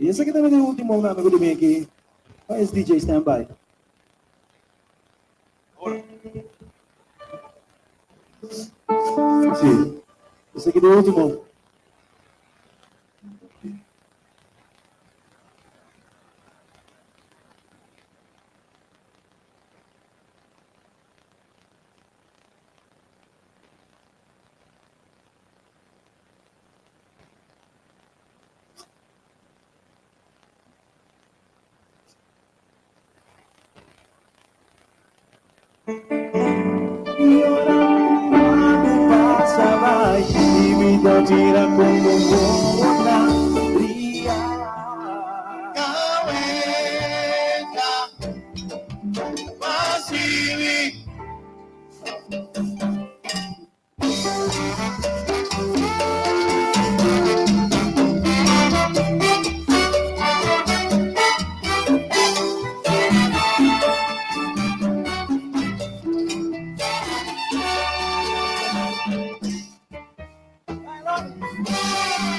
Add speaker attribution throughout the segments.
Speaker 1: Y esaki tambe ta e ultimo un amigo di mi aki. Why is DJ stand by? Sí. Esaki ta e ultimo. Y ora mi pasa bai y mi ta mira con bo wowonan bria.
Speaker 2: Kaweta, Basili.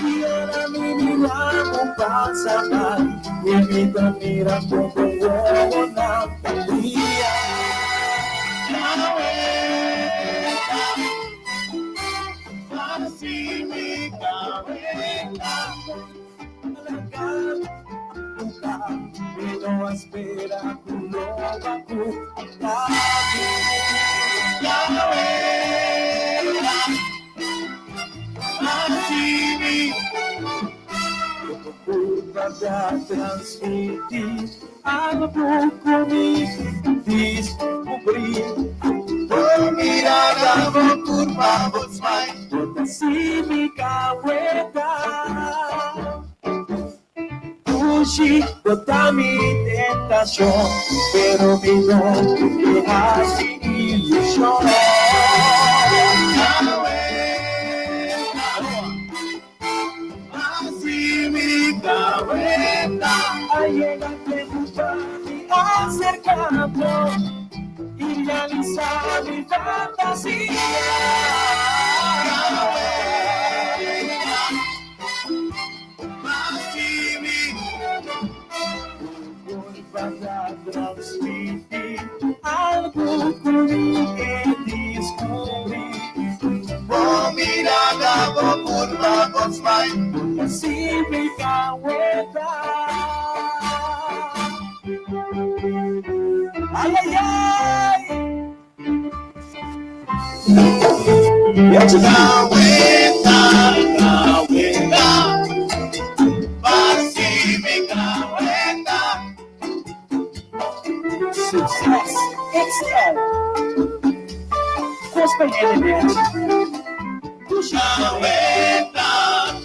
Speaker 1: Y ora mi mira bo pasa bai y mi ta mira con bo wowonan bria.
Speaker 2: Kaweta, Basili, kaweta.
Speaker 1: Mi no a spera cu lo cu
Speaker 2: Kaweta, Basili.
Speaker 1: Curva ta transmiti algo cu mi descubri.
Speaker 2: Bo mirada, bo curva, bo smile.
Speaker 1: Bo ta haci mi kaweta. Dushi, bo ta mi tentacion, pero mi no ke haci ilusion.
Speaker 2: Kaweta, Basili, kaweta.
Speaker 1: A yega tempo pa mi acerca bo y realisa mi fantasia.
Speaker 2: Kaweta, Basili.
Speaker 1: Curva ta transmiti algo cu mi ke descubri.
Speaker 2: Bo mirada, bo curva, bo smile.
Speaker 1: Haci mi kaweta. Ay, ay, ay!
Speaker 2: Kaweta, kaweta, Basili, kaweta.
Speaker 1: Success XL. Cos pa element.
Speaker 2: Kaweta,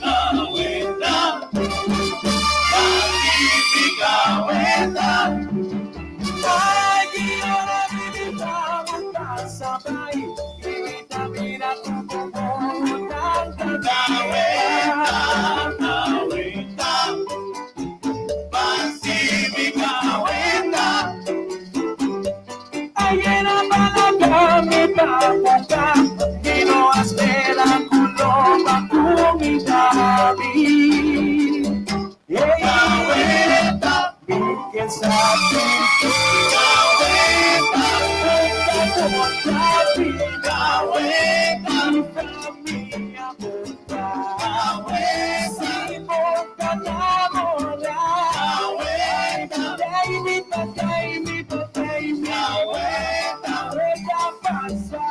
Speaker 2: kaweta, Basili, kaweta.
Speaker 1: Ay, ora mi mira bo pasa bai. Y mi ta mira con bo
Speaker 2: Kaweta, kaweta, Basili, kaweta.
Speaker 1: Ayera palabra mi papuka, mi no a spera cu lo ba cu mi dabi.
Speaker 2: Kaweta,
Speaker 1: Mi ke sa
Speaker 2: kaweta,
Speaker 1: kaweta, mi famia bo ta.
Speaker 2: Kaweta,
Speaker 1: Si bo ta namora.
Speaker 2: Kaweta,
Speaker 1: Patay mi, patay mi, patay mi.
Speaker 2: Kaweta,
Speaker 1: Kaweta pasa.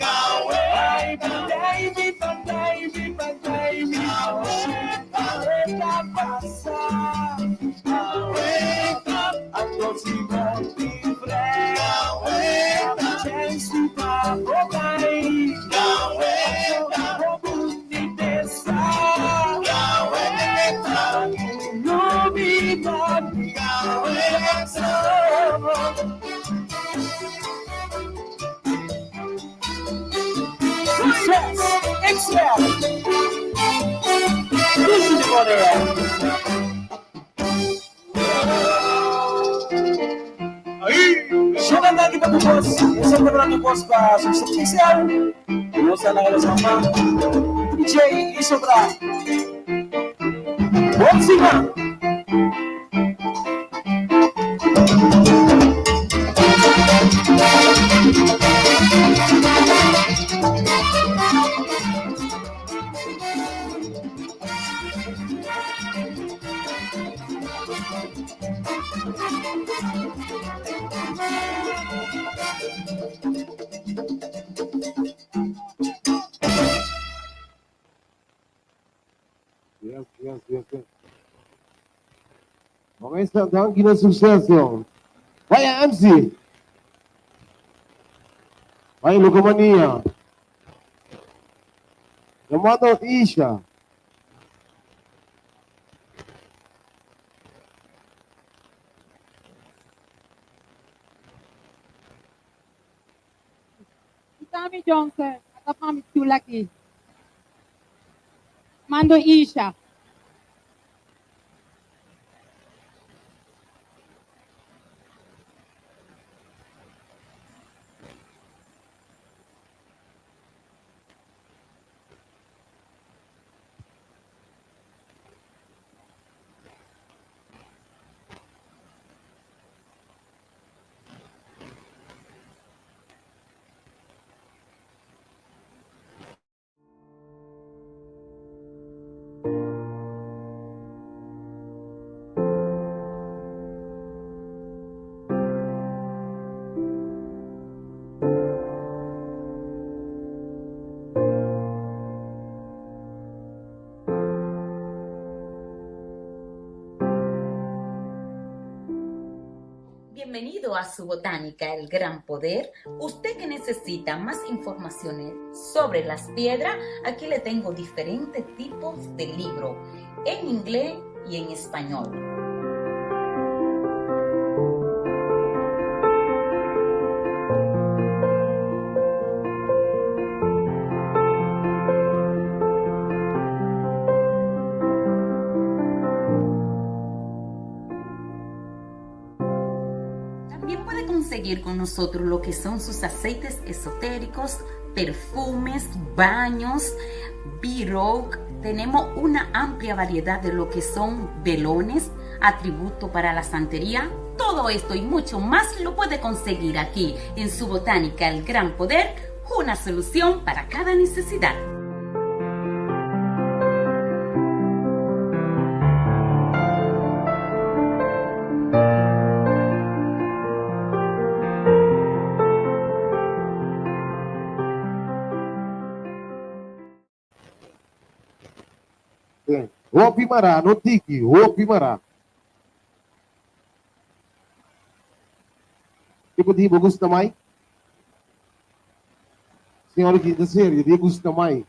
Speaker 1: Ay,
Speaker 2: kaweta,
Speaker 1: patay mi, patay mi, patay mi. Kaweta pasa.
Speaker 2: Kaweta,
Speaker 1: Anto si bo tin friend.
Speaker 2: Kaweta,
Speaker 1: Chance pa bo bay.
Speaker 2: Kaweta,
Speaker 1: Bunitesa.
Speaker 2: Kaweta,
Speaker 1: Lubida mi
Speaker 2: Kaweta.
Speaker 1: Success XL. This is the one.
Speaker 2: Ay!
Speaker 1: Siya lagi pa bos. Isang na lang boss pa Success XL. Rosa na sa mama. DJ Isobra. Boxing.
Speaker 3: Yes. Momento, danki na Suceso. Vaya MC. Bai Lucomania. Yamando Isha.
Speaker 4: Sammy Johnson, ata pa mi stoel aki. Mando Isha.
Speaker 5: Bienvenido a su botánica El Gran Poder. Usted que necesita más informaciones sobre las piedras, aquí le tengo diferentes tipos de libro en inglés y en español. También puede conseguir con nosotros lo que son sus aceites esotéricos, perfumes, baños, b Tenemos una amplia variedad de lo que son velones, atributo para la santería. Todo esto y mucho más lo puede conseguir aquí en su botánica El Gran Poder, una solución para cada necesidad.
Speaker 3: Hopi mará, no tiki, hopi mará. Tipo di bo gusta mai? Señora quinta serie, di gusta mai?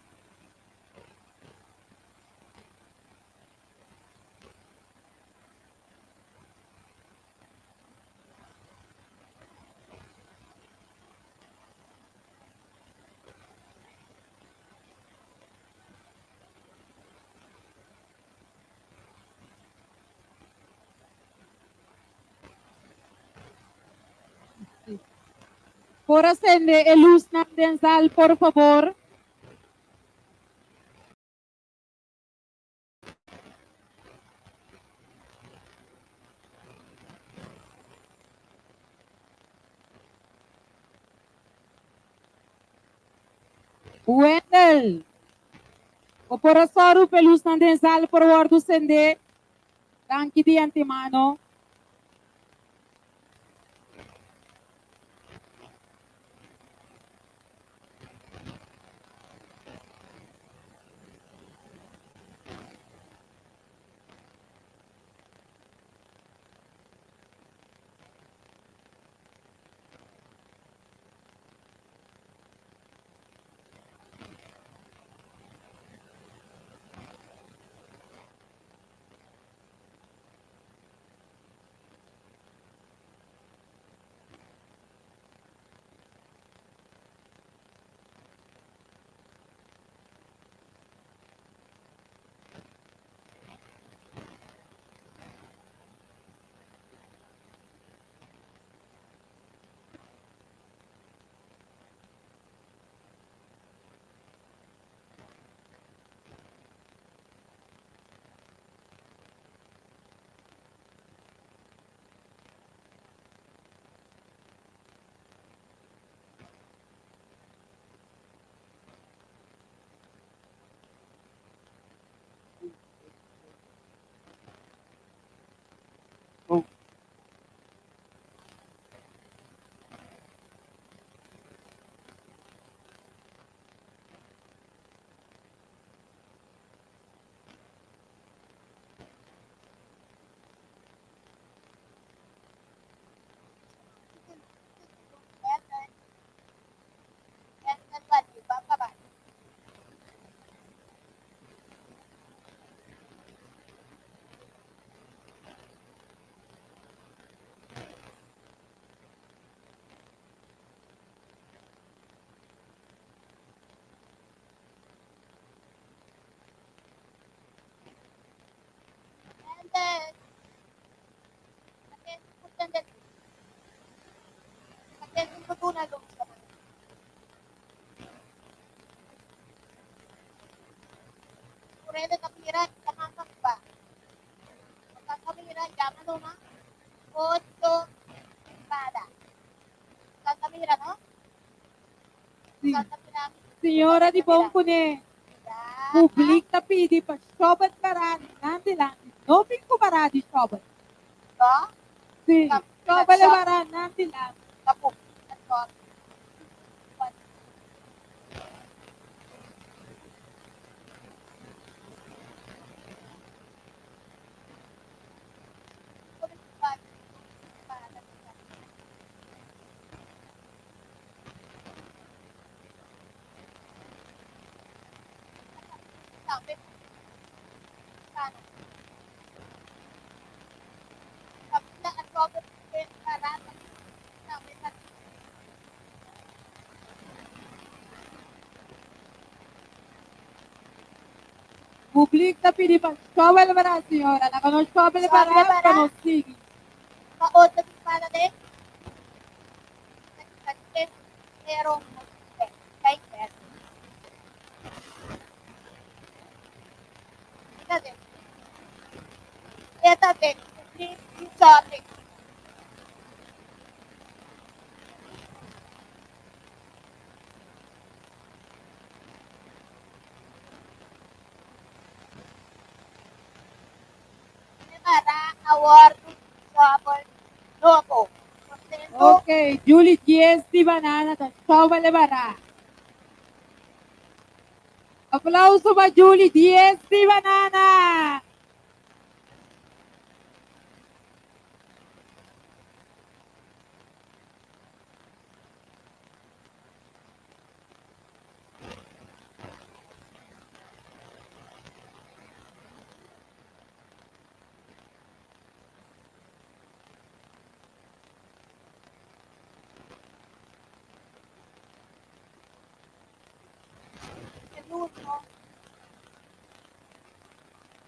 Speaker 4: Por a sende e lusnan den sal, por fabor. Wendel, bo por a sòru pa e lusnan den sal por wòrdu sendé? Danki di antemano.
Speaker 6: Tur hende ta mira ta manda pa. Bo ta mira yama numa ocho espada. Bo ta mira no?
Speaker 4: Sí. Señora di bon kuné. Publik ta pidi pa shòbel pará nan dilanti. No bin ku bará di shòbel.
Speaker 6: No?
Speaker 4: Sí, shòbel e bará nan dilanti.
Speaker 6: Ta publik ta shòbel.
Speaker 4: Publik ta pidi pa shòbel bará, señora. Laga nos shòbel bará pa nos sigui.
Speaker 6: Pa otro espada de
Speaker 4: Ok, Julie 10 di banana ta shòbel e bará. Aplauso pa Julie 10 di banana.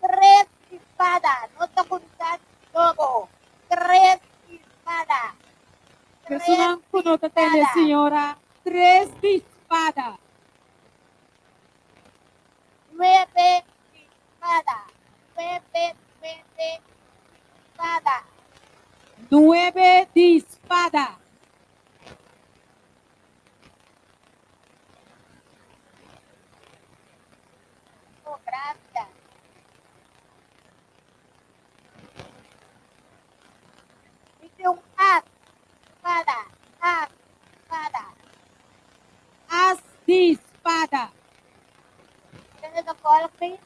Speaker 6: Tres espada, no ta kuminsá nobo. Tres espada.
Speaker 4: Personan ku no ta tende señora, tres di spada.
Speaker 6: Nuebe espada. Nuebe, nuebe espada.
Speaker 4: Nuebe di spada.
Speaker 6: Oh, gracias. Dice un as, espada, as, espada.
Speaker 4: As di spada.
Speaker 6: Tienes de volging?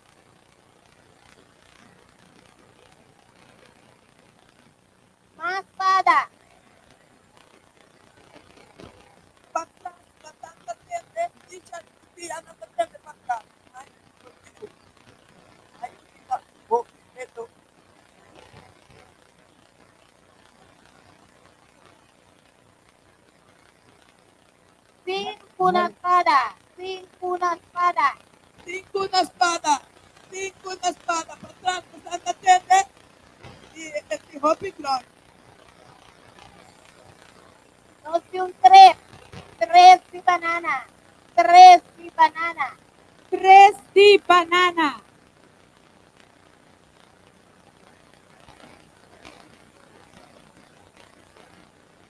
Speaker 6: Mas spada. Sinku na spada, sinku na spada.
Speaker 2: Sinku na spada, sinku na spada, patras, Santa Tende i e hopi grond.
Speaker 6: Nos tin un tres, tres di banana, tres di banana.
Speaker 4: Tres di banana.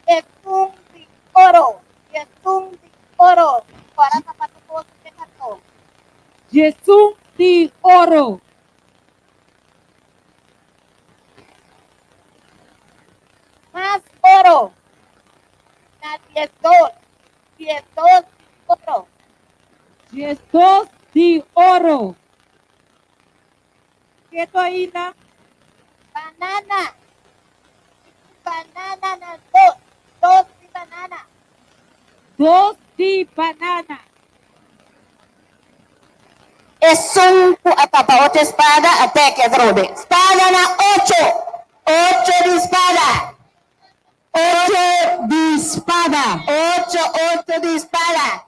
Speaker 6: Esun di oro, esun di oro. Para zapato dos de cartón.
Speaker 4: Diesun di oro.
Speaker 6: Mas oro. Na 12, 12 oro.
Speaker 4: 12 di oro. Keto ainda.
Speaker 6: Banana. Banana na dos. Dos di banana.
Speaker 4: Dos di banana.
Speaker 7: Esun ku a tapa ocho espada a teke atrobe. Spada na ocho. Ocho di spada. Ocho di spada. Ocho, ocho di spada.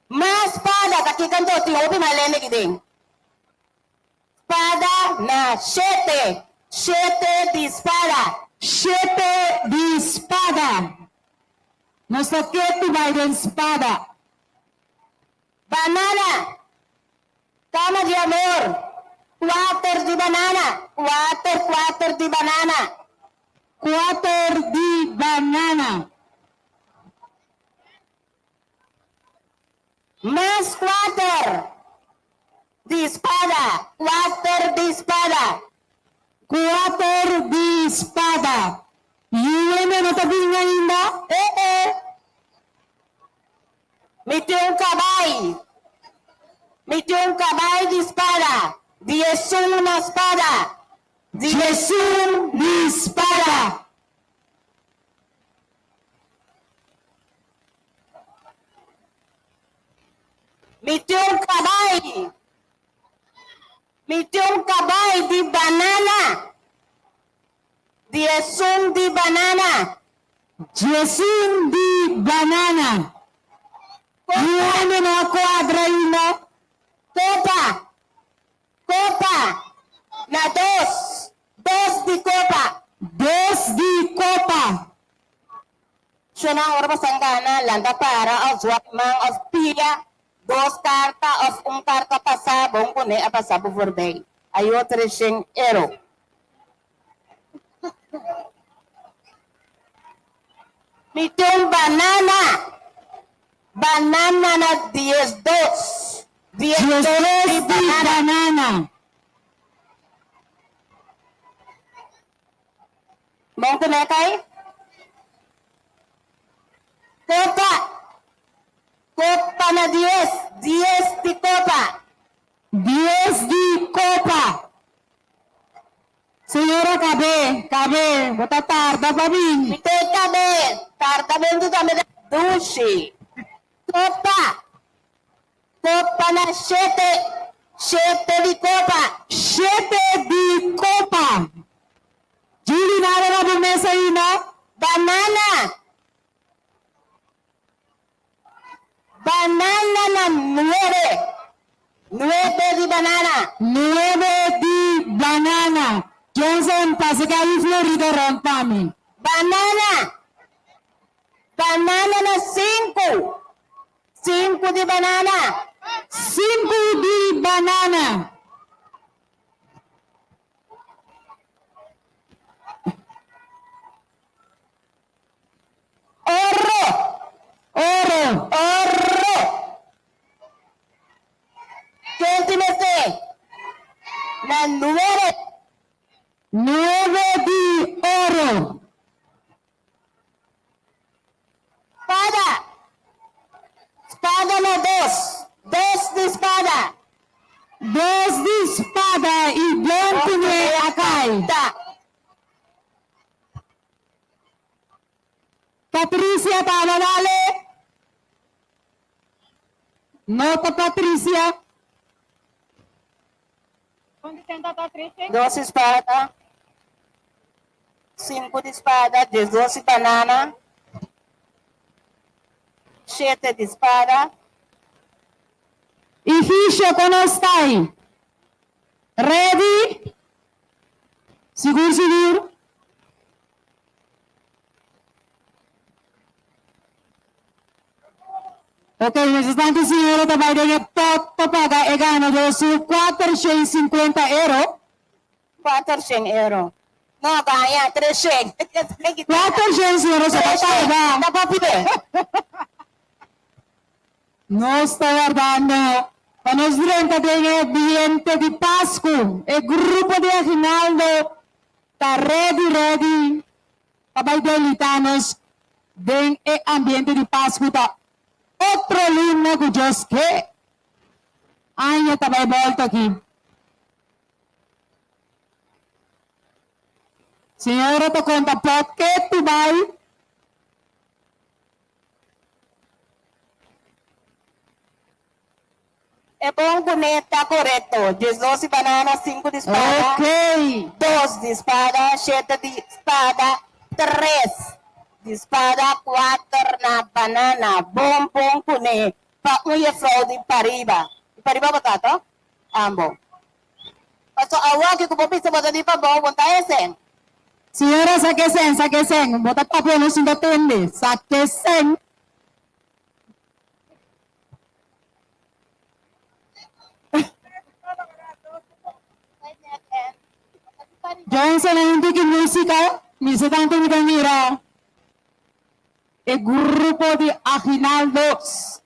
Speaker 7: Mas spada ta kikan to tin hopi malende kiden. Spada na shete. Shete di spada.
Speaker 8: Shete di spada. Nos ta ketu bai den spada.
Speaker 7: Banana. Cama di amor. Cuater di banana. Cuater, cuater di banana.
Speaker 8: Cuater di banana.
Speaker 7: Mas cuater di spada. Cuater di spada.
Speaker 8: Cuater di spada. Yuene no ta bin ainda?
Speaker 7: Eh eh. Mi tin un cabai. Mi tin un cabai di spada. Diesun na spada.
Speaker 8: Diesun di spada.
Speaker 7: Mi tin un cabai. Mi tin un cabai di banana. 11 di banana.
Speaker 8: 11 di banana. Yuene no a cuadra ainda?
Speaker 7: Copa. Copa. Na dos. Dos di copa.
Speaker 8: Dos di copa.
Speaker 7: Shona ora boso gana, lanta para of zwak man of pia. Dos carta of un carta pasa, bon kuné a pasa bo voorbij. Ayo 300 euro. Mi tin un banana. Banana na 12. 12
Speaker 8: 12
Speaker 7: di
Speaker 8: di
Speaker 7: banana.
Speaker 8: banana.
Speaker 7: Bon kuné kai? Copa. Copa na 10. 10 di copa.
Speaker 8: 10 di copa. Señora cabe, cabe, bo ta tarda pa bin.
Speaker 7: Mi te cabe. Tardamento tambe ta dushi. Copa. Copa na 7. 7 di copa.
Speaker 8: 7 di copa. Julie, nada na bo mesa ainda?
Speaker 7: Banana. Banana na 9. 9 di banana.
Speaker 8: 9 di banana. Johnson, pasa cay Florida rond pa mi.
Speaker 7: Banana. Banana na 5. 5 di banana.
Speaker 8: 5 di banana.
Speaker 7: Oro.
Speaker 8: Oro.
Speaker 7: Oro. Ken tin esey? Na 9.
Speaker 8: 9 di oro.
Speaker 7: Spada. Spada na 2. 2 di spada.
Speaker 8: 2 di spada y bon kuné a kai.
Speaker 7: Ta.
Speaker 8: Patricia taba dale. No ta Patricia.
Speaker 7: 2 spada. 5 di spada, 12 di banana. 7 di spada.
Speaker 8: Y Fisio con nos ta? Ready? Sigur, sigur? Ok, mientrastanto señora ta bay den e pot pa paga e ganador su 450 euro.
Speaker 7: 400 euro. No, gana 300.
Speaker 8: 400 señora sa ta paga.
Speaker 7: Ta papi.
Speaker 8: Nos ta wardando pa nos drenta den e ambiente di Pasco. E grupo di Aguinaldo ta ready, ready pa bay deleita nos den e ambiente di Pasco ta otro luna cu Dios ke. Aña ta bay volta aki. Señora ta conta pot ke tu bay.
Speaker 7: E bon kuné ta corecto. 12 di banana, 5 di spada. 2 di spada, 7 di spada, 3 di spada, 4 na banana. Bon bon kuné. Pa un juffrouw di pariba. Di pariba bo ta to? Ambo. Paso awa ki ku bo bisa bo ta di pabou, bo ta esen.
Speaker 8: Señora, saque sen, saque sen. Bo ta papia nos no ta tende. Saque sen. Johnson un tiki músika, mi sa tantu mi ta mira e grupo di aguinaldos.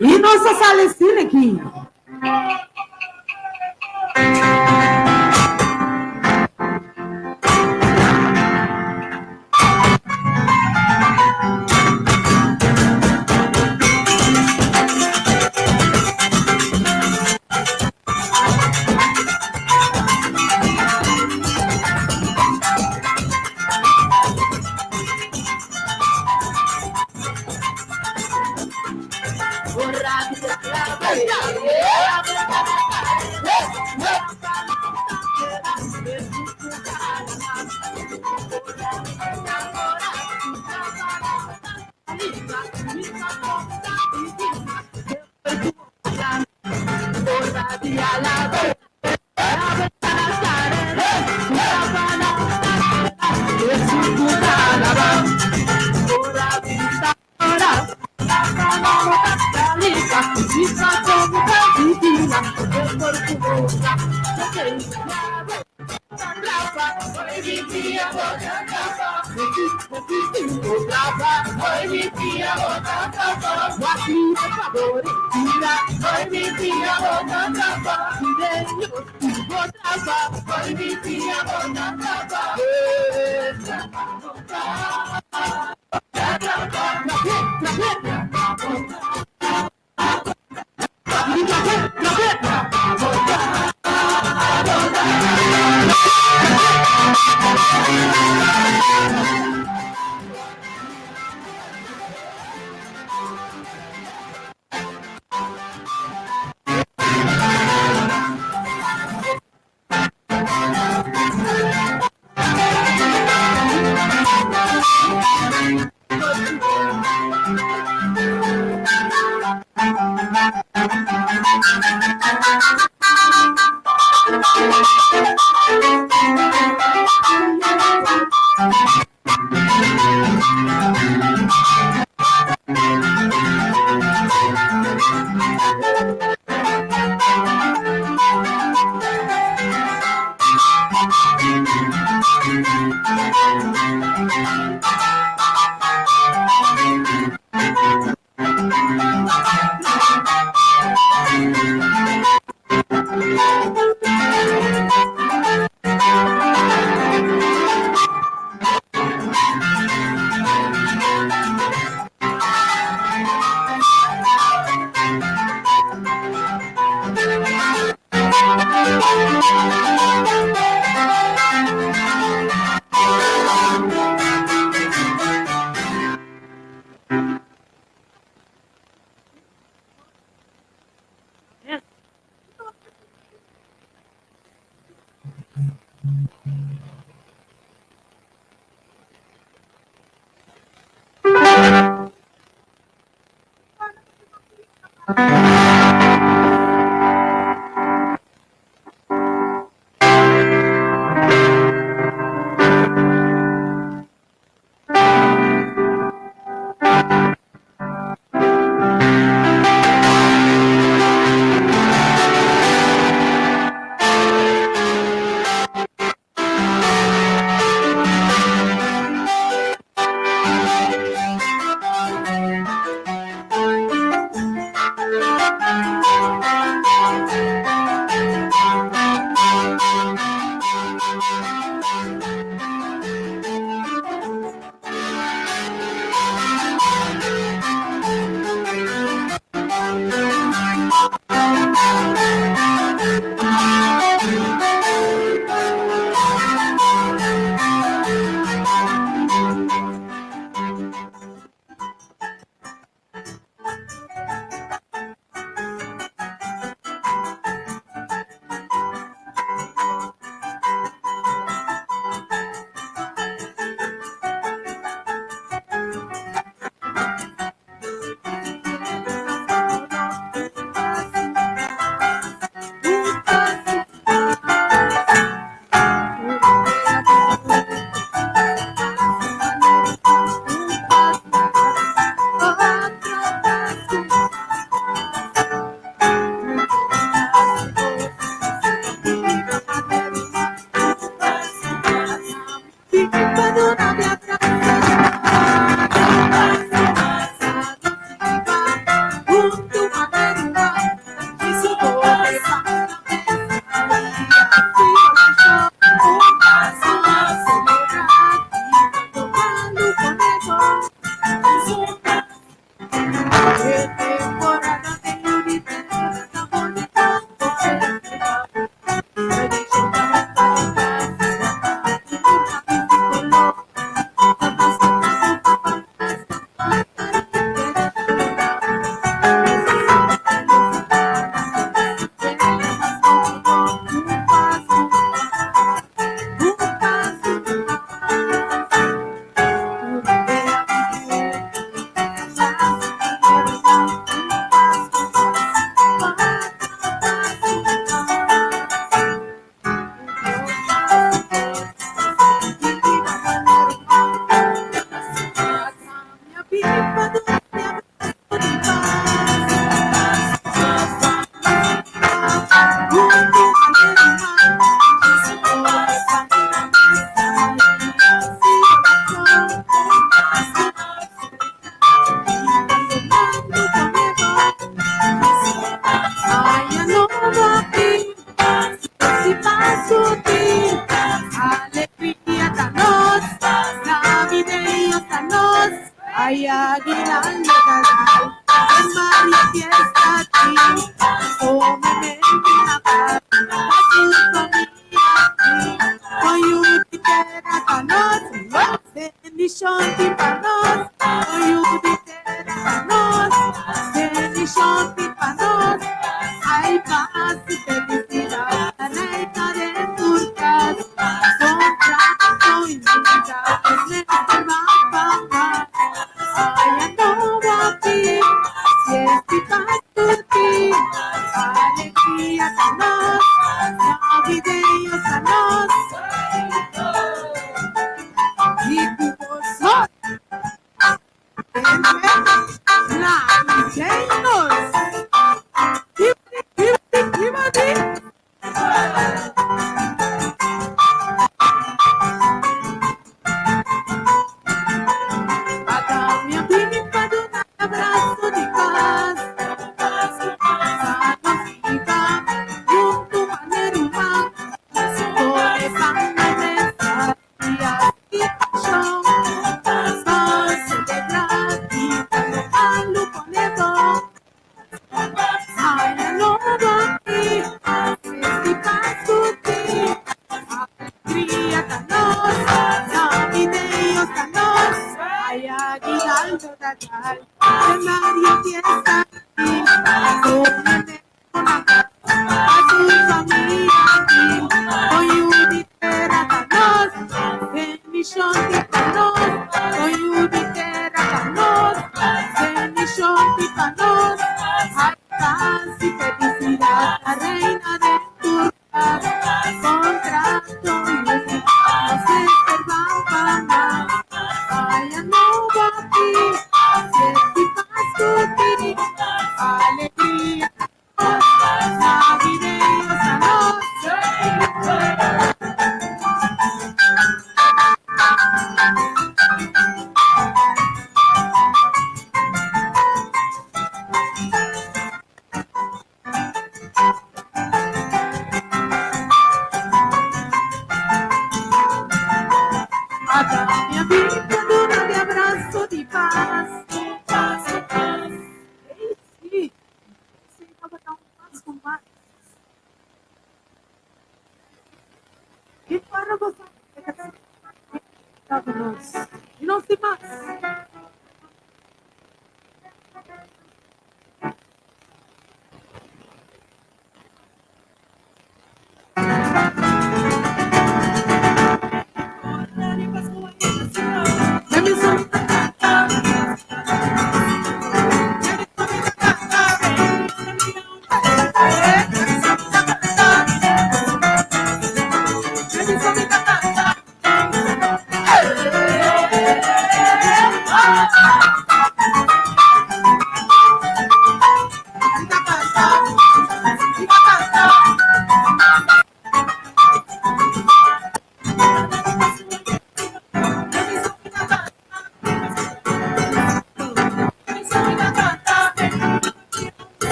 Speaker 8: I nos a sali asina aki.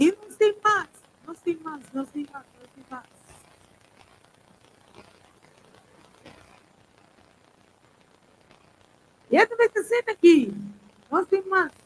Speaker 2: I nos tin mas, nos tin mas, nos tin mas, nos tin mas. I e ta mester sena aki. Nos tin mas.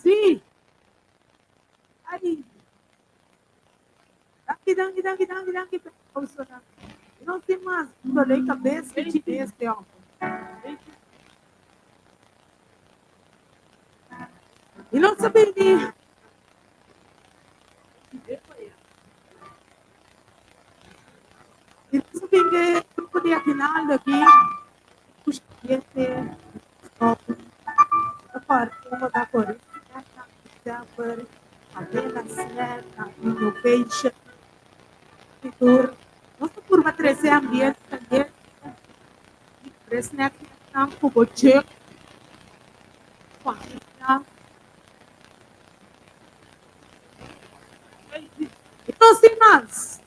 Speaker 2: Sí. Ay. Danki, danki, danki, danki, danki. No tin mas dolé kabes ku chines te hòmber. I nos a bini. I nos a bini e grupo di aguinaldo aki. Puxa ta kore December, Avena Snack, Innovation, Tur. Nos ta purba trese ambiente tambe. Pre snack nan ku bo chek. Familia. I nos tin mas.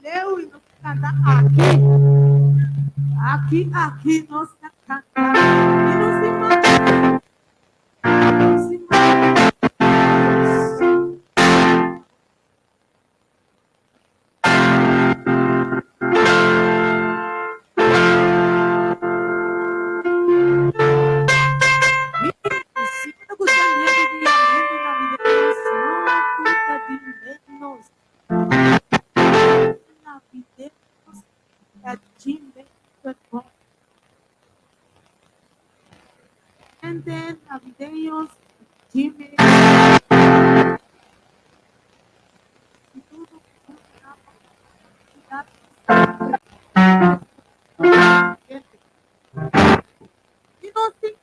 Speaker 2: leu i nos ta kanta aki. Aki, aki nos ta kanta. I nos tin mas. Nos tin mas. Si bo ta gusta ambiente di ambiente navideño, no ku ta di menos. Navideños at gmail.com Ambiente navideños at gmail. I nos tin.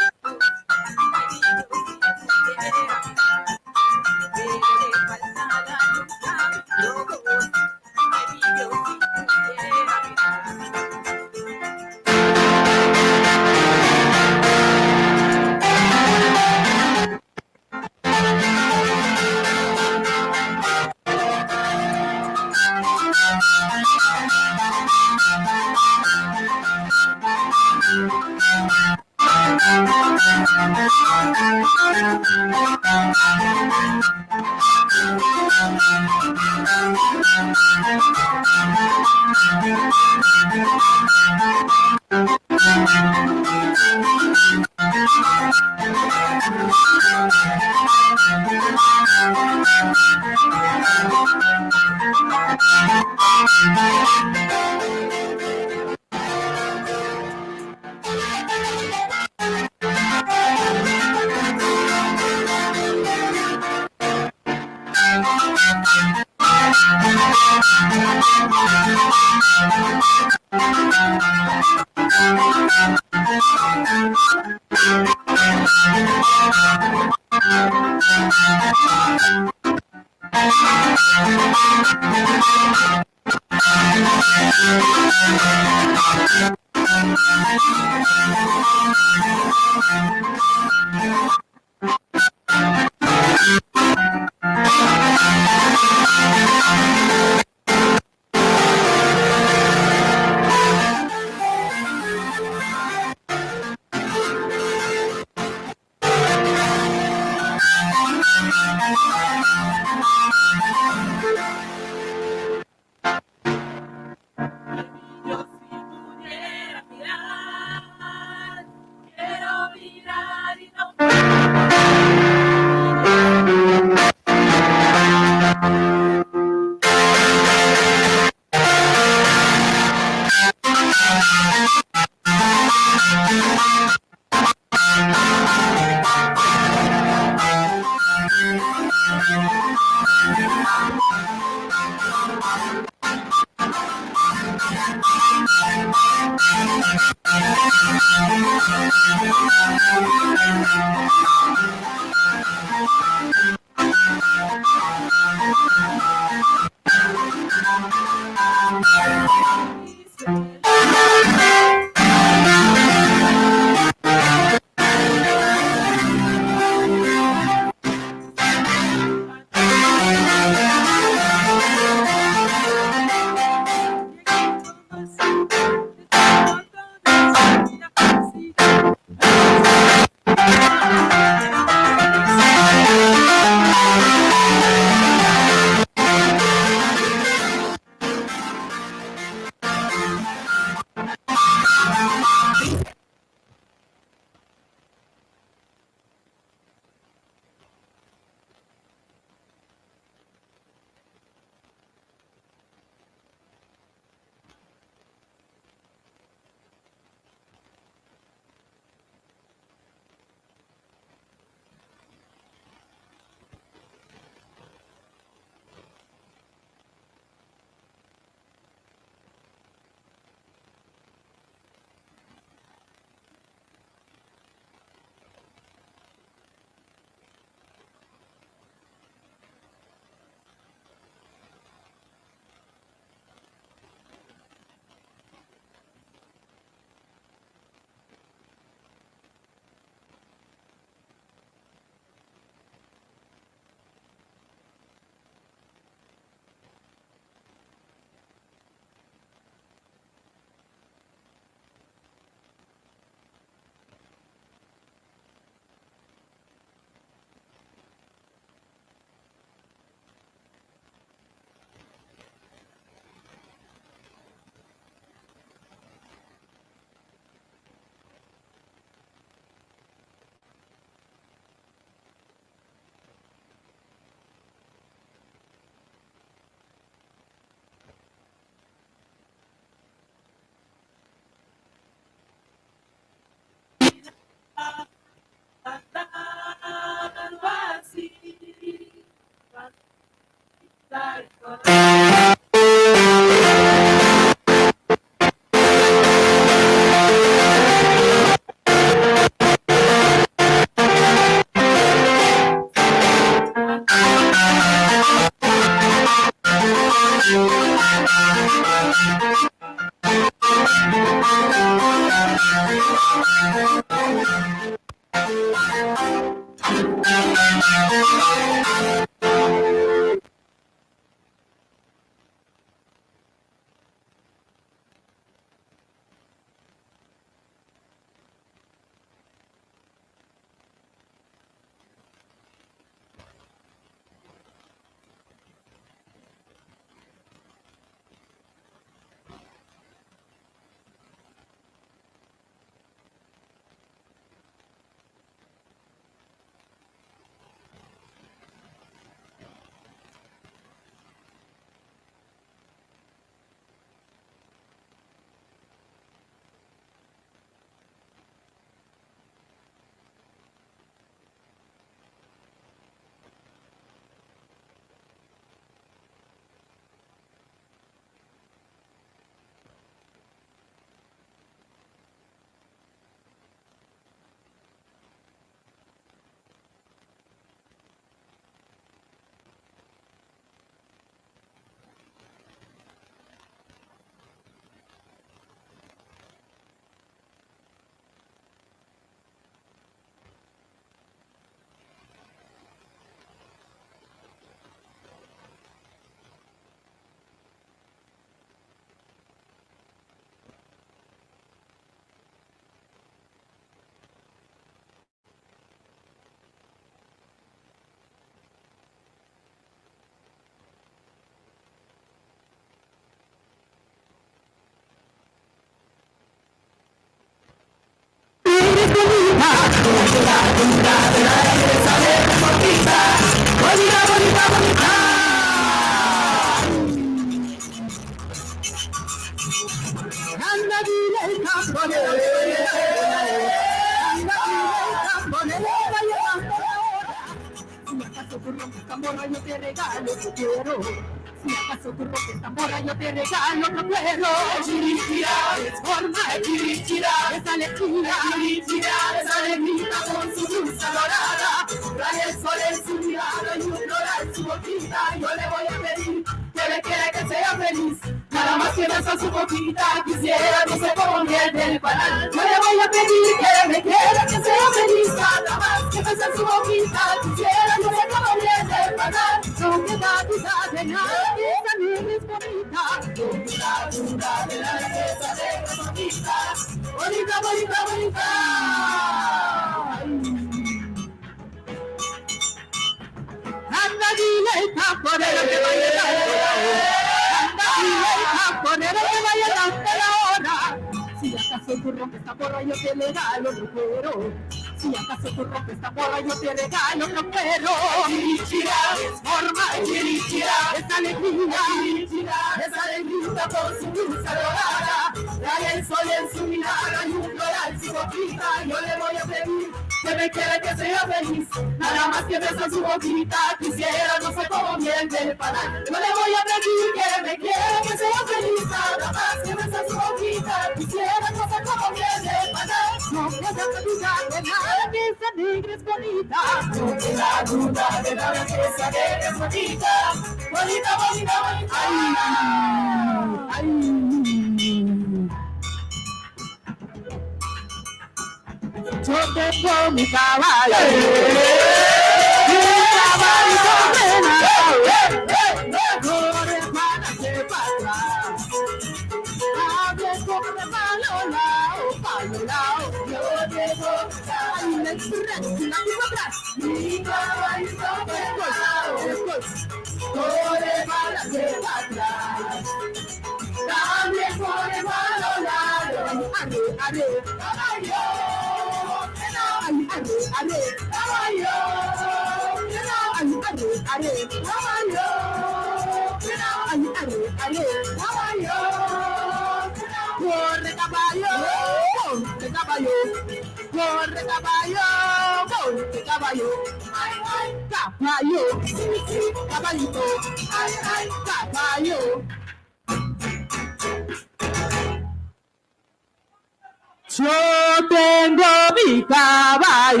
Speaker 8: Yo tengo mi caballo.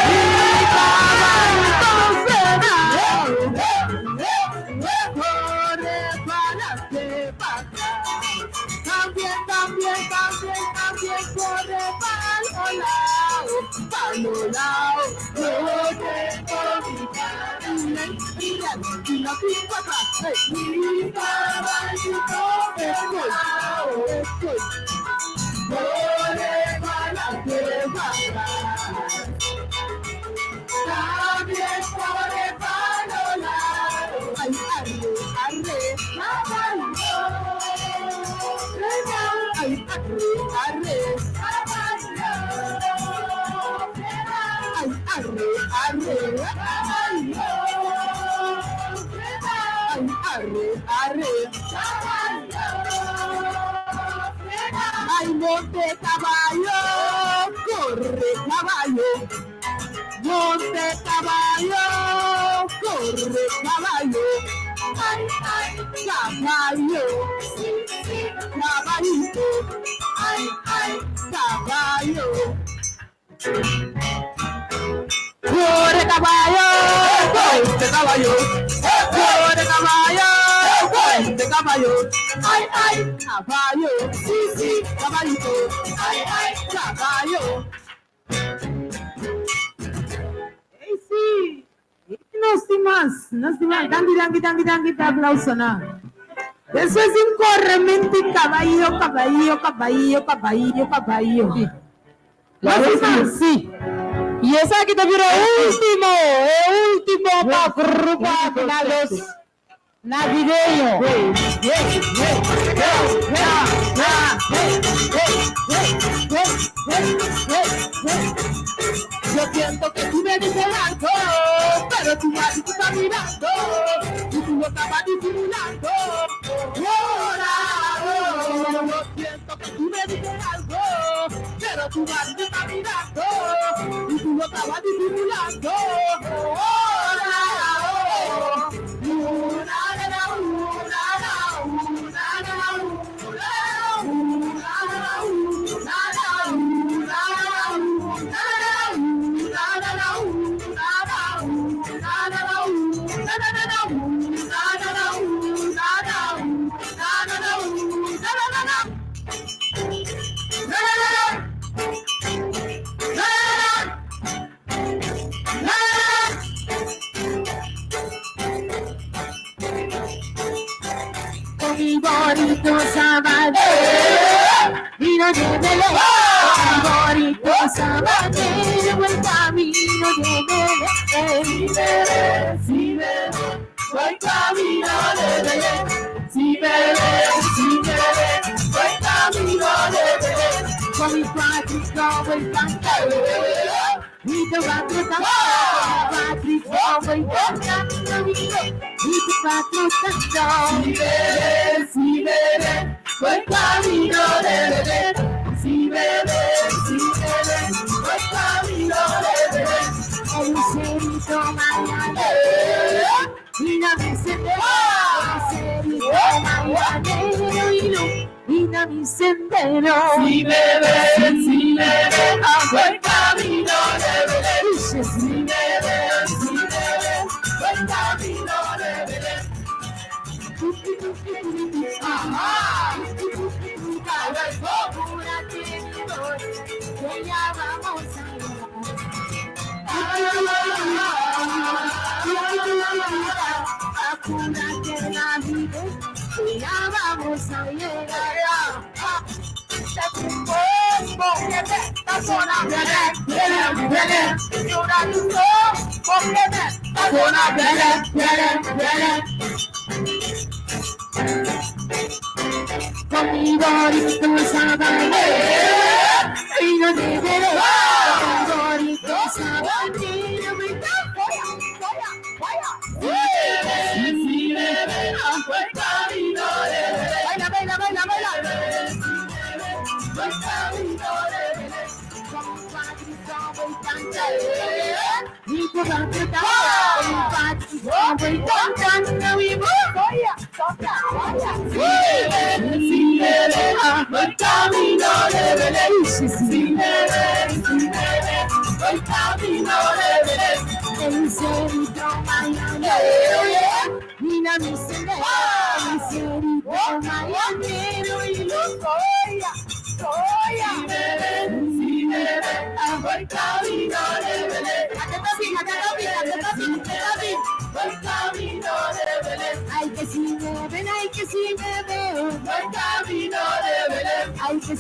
Speaker 8: Mi caballito frenado. Corre para adelante, para atrás. También, también, también, también.
Speaker 2: palo lao. Yo tengo mi camino y la pico atrás. Mi caballito pelao estoy. Por el atrás. También por el palo lao. Ay, arre, arre, caballo. Ay, arre, arre, caballo. Ay, arre, arre, caballo. Ay, arre, arre, caballo. Ay, monte caballo, corre caballo. Monte caballo, corre caballo. Ay, ay, caballo, sí, sí, caballito. Ay, ay, caballo. Corre caballo, corre caballo, corre caballo, corre caballo. Ay, ay, caballo, sí, sí, caballito. Ay, ay, caballo. Ei, sí. Nos tin mas, nos tin mas. Danki, danki, danki, danki pa aplausonan. Despues di un corremento di caballo, caballo, caballo, caballo, caballo. Nos tin mas.
Speaker 8: Sí. Y esaki ta bira último, e último pa Grupo Aguinaldos Navideño.
Speaker 2: Yo siento que tú me dices algo, pero tu marido está mirando y tú lo estabas disimulando. Llora, yo siento que tú me dices algo, pero tu marido está mirando y tú lo estabas disimulando. Llora, una, una, una, una, una,
Speaker 7: Con mi bonito sabanero, vino de Belén. Mi bonito sabanero, buen camino de Belén.
Speaker 2: Si me ves, si me ves, voy camino de Belén. Si me ves, si me ves, voy camino de Belén.
Speaker 7: Con mi cuatrico voy cantando, y te va trotando, cuatrico voy cantando, y te va trotando.
Speaker 2: Si me ves, si me ves, voy camino de Belén. Si me ves, si me ves, voy camino de Belén.
Speaker 7: El lucerito mañanero, mira mi sendero, el lucerito mañanero ilumina mi sendero.
Speaker 2: Si me ves, si me ves, voy camino de Belén. Si me ves, si me ves, voy camino de Belén. Ajá.
Speaker 7: Apúrate, mi amor, que ya vamos a llegar. Apúrate, David, que ya vamos a llegar. Con mi bonito sabanero, y no te veré. Con mi bonito sabanero, me
Speaker 2: Si me ves, voy camino de Belén.
Speaker 7: Baila, baila, baila, baila.
Speaker 2: Voy camino de Belén.
Speaker 7: Con mi cuatrito voy cantando, y tu cuatrito, con mi cuatrito voy cantando, y voy a
Speaker 2: Si me ves, voy camino de Belén. Si me ves, si me ves, voy camino de Belén.
Speaker 7: El lucerito mañanero, mira mi sendero, el lucerito mañanero y lo voy a, voy a.
Speaker 2: Si me ves, si me ves, voy camino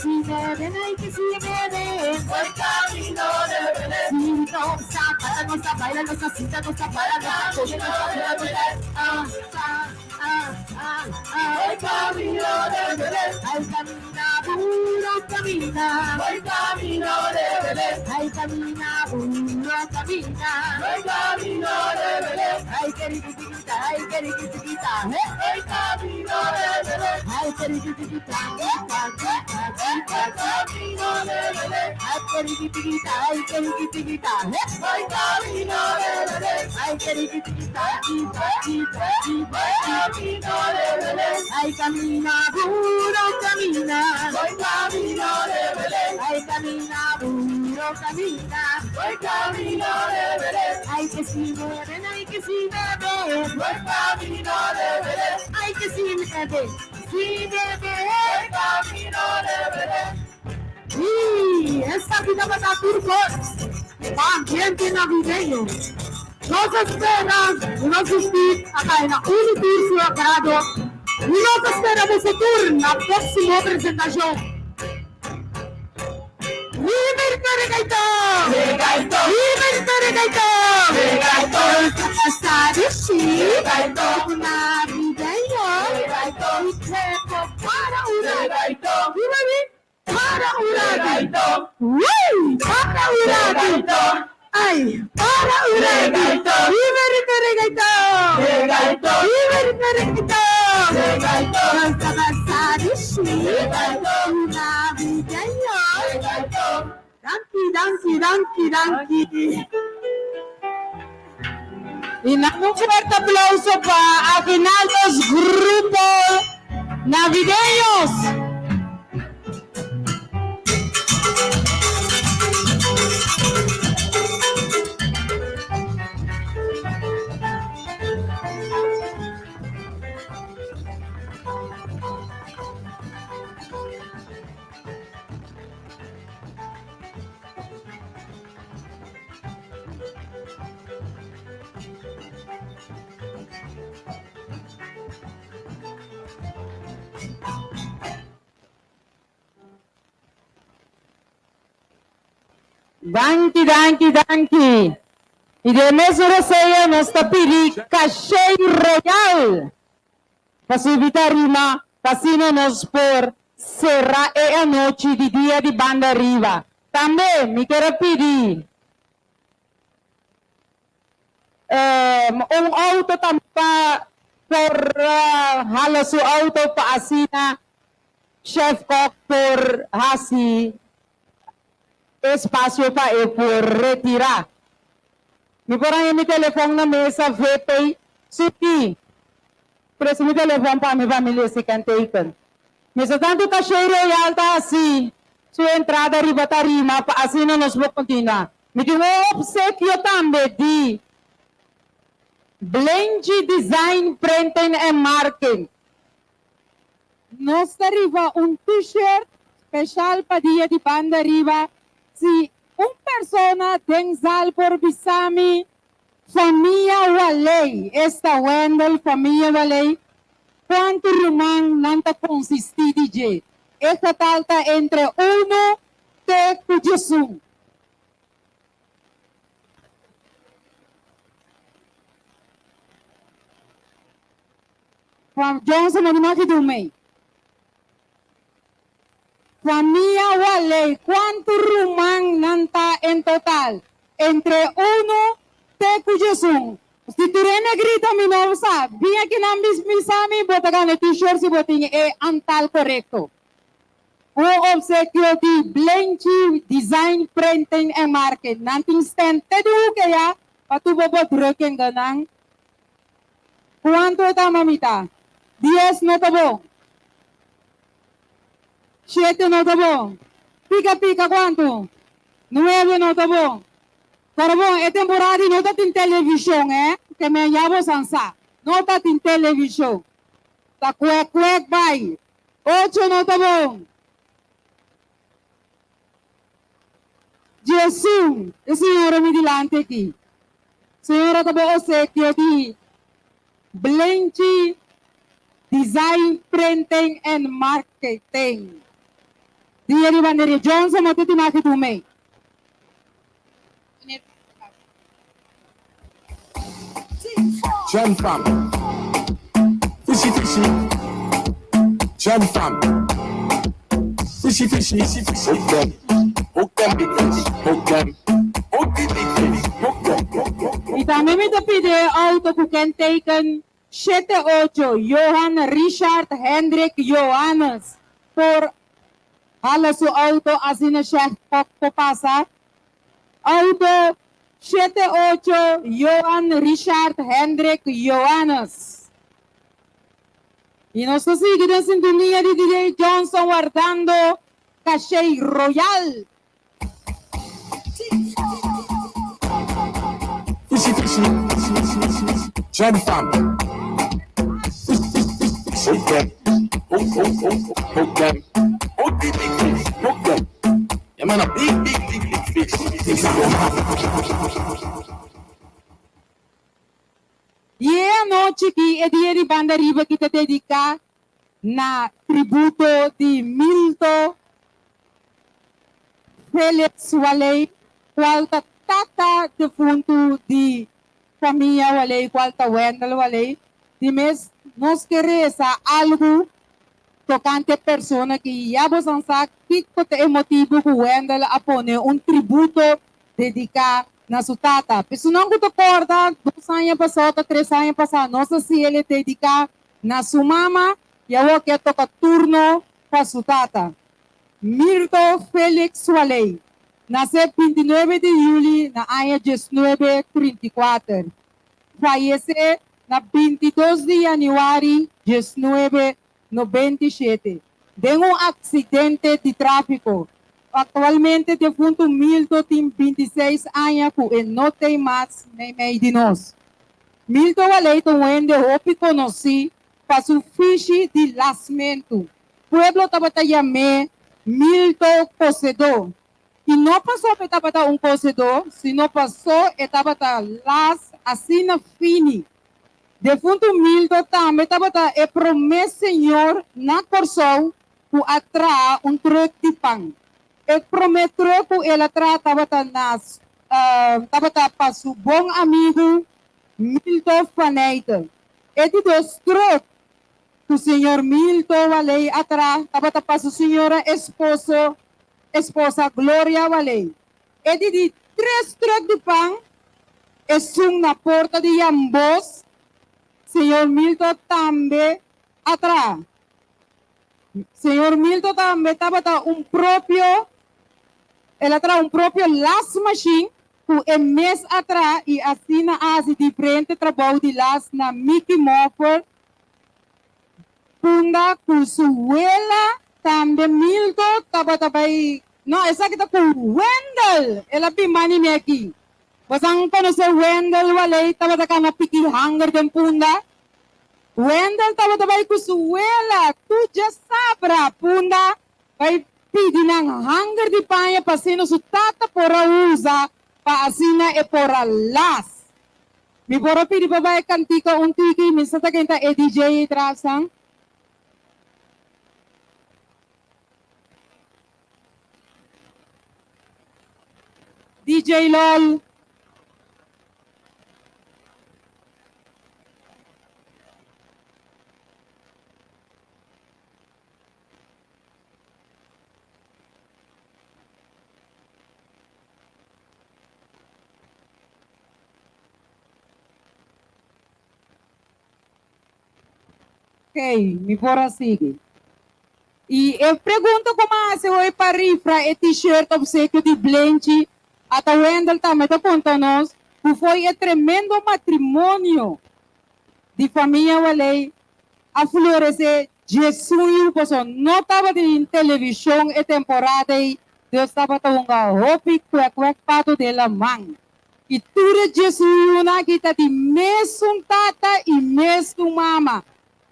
Speaker 2: si me ven, ay que si me ven.
Speaker 1: Voy camino de Belén.
Speaker 2: Si no zapata, no está baila, no está cinta, no está para, no está coge, no está fuera, no está. Ah, ah, ah, ah, ah.
Speaker 1: Voy camino de Belén.
Speaker 2: Ay, camina, burro, camina.
Speaker 1: Voy camino de Belén.
Speaker 2: Ay, camina, burro, camina.
Speaker 1: Voy camino de Belén.
Speaker 2: Ay, qué riquitita, ay, qué riquitita, eh.
Speaker 1: Voy camino de Belén.
Speaker 2: Ay, qué riquitita, quita, quita, quita,
Speaker 1: Camino de Belén.
Speaker 2: Ay, qué riquitita, ay, qué riquitita, eh.
Speaker 1: Voy camino de Belén.
Speaker 2: Ay, qué riquitita, quita, quita, quita,
Speaker 1: Camino de Belén.
Speaker 2: Ay, camina, burro, camina.
Speaker 1: Voy camino de Belén.
Speaker 2: Ay, camina, burro, camina.
Speaker 1: Voy camino de Belén.
Speaker 2: Ay, que si me ven, ay, que si me ven.
Speaker 1: Voy camino de Belén.
Speaker 2: Ay, que si me ven, si me ven.
Speaker 1: Voy camino de Belén.
Speaker 2: Y esta vida va a turcos. Ambiente navideño. Nos esperan nos asistir acá en la Unitur su agrado. Y nos esperamos tour na próxima presentación. ¡Libertad Regaito!
Speaker 1: Regaito.
Speaker 2: ¡Libertad Regaito!
Speaker 1: Regaito.
Speaker 2: Regaito. Navideño.
Speaker 1: Regaito.
Speaker 2: Y tiempo para una.
Speaker 1: Regaito.
Speaker 2: Para una.
Speaker 1: Regaito.
Speaker 2: ¡Uy! ¡Para una!
Speaker 1: Regaito.
Speaker 2: ¡Ay! ¡Para una!
Speaker 1: Regaito.
Speaker 2: ¡Libertad Regaito!
Speaker 1: Regaito.
Speaker 2: ¡Libertad Regaito!
Speaker 1: Regaito.
Speaker 2: Nos
Speaker 1: Regaito.
Speaker 2: Navideño.
Speaker 1: Regaito.
Speaker 2: Danki, danki, danki, danki.
Speaker 8: Y damos un fuerte aplauso para Aguinaldos Grupo Navideños. Danki, danki, danki. Y de mesmo deseo nos ta pidi Caché Royal. Pa subi tarima, pa asina nos por sera e anochi di dia di Banda Riba. Tambe mi kier pidi un auto tambe pa por hala su auto pa asina Chef Kok por haci espacio pa e por retira. Mi por haña mi telefon na mesa VP Suki. Presta mi telefon pa mi pa mi lesa e kanteken. Mester tantu Caché Royal ta haci su entrada riba tarima pa asina nos por continua. Mi tin un obsekio tambe di Blenchi Design Printing en Marking.
Speaker 4: Nos ta riba un t-shirt special pa dia di Banda Riba. Si un persona den zaal por bisa mi famia Waley, esta Wendell, famia Waley, cuanto ruman nan ta consisti di dje? E getal ta entre uno te cu diesun. Juan Johnson no di ki dun mei. Famia Waley, cuanto ruman nan ta en total? Entre uno te cu diesun. Si tur hende grita mi no sa, bin aki nan bisa mi bo ta gana t-shirt si bo tin e antal corecto. Un obsequio di Blenchi Design Printing and Market. Nan tin stand te di hoeke ya pa tur bo bo drukken nan. Cuanto e ta mamita? Dies no ta bon. Shete no ta bon. Pica pica cuanto? Nuebe no ta bon. Pero bon, e temporada di no ta tin television eh, ke men ya bo san sa. No ta tin television. Ta kwek kwek bai. Ocho no ta bon. Diesun, e señora mi dilanti aki. Señora ta bo osekio di Blenchi Design Printing and Marketing. Dia di Banderia Johnson no ta tin aki tur mei.
Speaker 1: Jam fam. Fishy fishy. Jam fam. Fishy fishy. Hook them. Hook them big fish. Hook them. Hook the big fish. Hook them. Hook, hook, hook.
Speaker 4: I tambe mi ta pidi e auto ku kenteken shete ocho Johan Richard Hendrik Johannes por hala su auto asina Sheikh Kok por pasa. Auto shete ocho Johan Richard Hendrik Johannes. I nos ta sigui den sintonia di DJ Johnson wardando Cachey Royal.
Speaker 1: Fishy fishy. Jam fam. Hook them. Hook, hook, hook, hook them. Hook the big fish. Hook them. Yeah, man, a big, big, big, big fish.
Speaker 4: I e anochi ki e dia di Banda Riba ki ta dediká na tributo di Milto Felix Waley kual ta tata defuntu di famia Waley kual ta Wendel Waley. Di mes nos ke resa algu tokante persona ki ya bosan sa kiko ta e motibu ku Wendel a pone un tributo dediká na su tata. Personan ku ta kòrda dos aña pasá òf ta tres aña pasá nos a si el e dediká na su mama i awor ke a toka turno pa su tata. Mirto Felix Waley nase bintinuebe di yuli na aña diesnuebe 34, fayesé na bintidos di yanüari diesnuebe 97 den un aksidente di tráfiko. Aktualmente defuntu Milto tin bintiseis aña ku e no tei mas meimei di nos. Milto Waley ta un hende hopi konosí pa su fishi di lasmentu. Pueblo tabata yam'é Milto Kosedó. I no pasobra e tabata un kosedó, sino pasó e tabata las asina fini. Defuntu Milto tambe tabata e promé señor na Kòrsou ku a traha un trùk di pan. E promé trùk ku el a traha tabata na tabata pa su bon amigu Milto Faneyte. E di dos trùk ku señor Milto Waley a traha tabata pa su señora esposo esposa Gloria Waley. E di di tres trùk di pan esun na porta di Jambos, señor Milto tambe a traha. Señor Milto tambe tabata un propio, el a traha un propio las machine ku e mes a traha i asina a hasi diferente trabou di las na Mickey Mofer, Punda ku su wela tambe Milto tabata bai, no esaki ta ku Wendel, el a bin mani mi aki. Bosan konosé Wendel Waley tabata kana piki hanger den Punda? Wendel tabata bai ku su wela tur djasabra Punda bai pidi nan hanger di paña pa asina su tata por a usa pa asina e por a las. Mi por a pidi pa bai kantika un tiki, mi sa ta ken ta e DJ ei tras nan. DJ Lol. Ok, mi por a sigui. I e pregunta ku mi a hasi hoy pa rifra e t-shirt obsekio di Blenchi, ata Wendel tambe ta konta nos ku foi e tremendo matrimonio di famia Waley a floresé djesun yu pasobra no tabatin televishon e temporada ei, dus tabata hunga hopi kwek-kwek pato den laman. I tur e djesun yunan aki ta di mesun tata i mesun mama.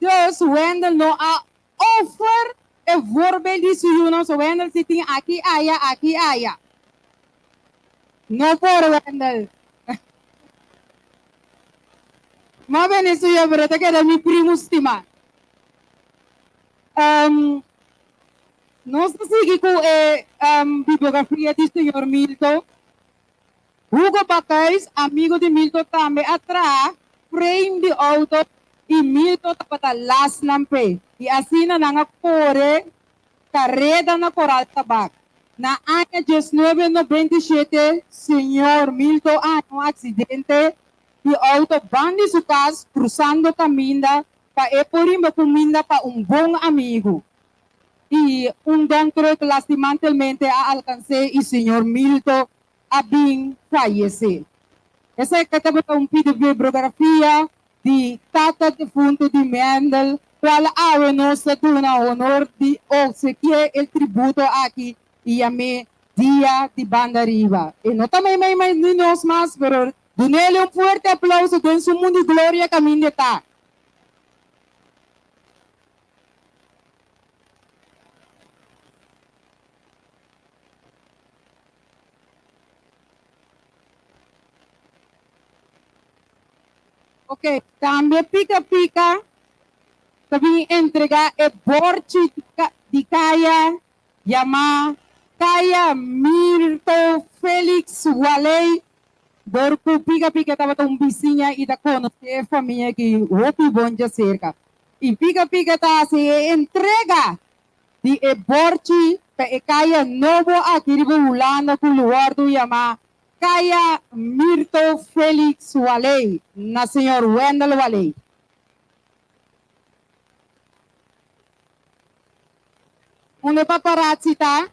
Speaker 4: Dus Wendel no a offer e voorbeeld di su yunan, so Wendel si tin aki aya, aki aya. No por Wendel. Ma bene suyo pero ta keda mi primu stima. Um. Nos ta sigui ku e bibliografia di señor Milto. Hugo Bakhuis, amigo di Milto tambe a traha frame di auto y Milto tabata las nan p'e y asina nan a core careda na Koral Tabak. Na aña 1997 señor Milto a haña un accidente di auto ban di su cas cruzando caminda pa e por rimba cuminda pa un bon amigo y un dump truck lastimantelmente a alcans'é y señor Milto a bin fayesé. Esaki tabata un pida bibliografia di tata defunto di Mendel, cual awe nos ta duna honor di obsequié el tributo aki y yam'é Dia di Banda Riba. E no ta meimei mas di nos mas, pero dun'ele un fuerte aplauso den su mundo di gloria caminda e ta. Ok, tambe Pika Pika ta bin entrega e borchi di kaya yamá Kaya Mirto Felix Waley dor ku Pika Pika tabata un bisiña i ta konosé e famia aki hopi bon djaserka. I Pika Pika ta hasi e entrega di e borchi pa e kaya nobo aki riba Hulanda ku lo wòrdu yamá Kaya Mirto Felix Waley na señor Wendell Waley. Unda e paparazzi ta?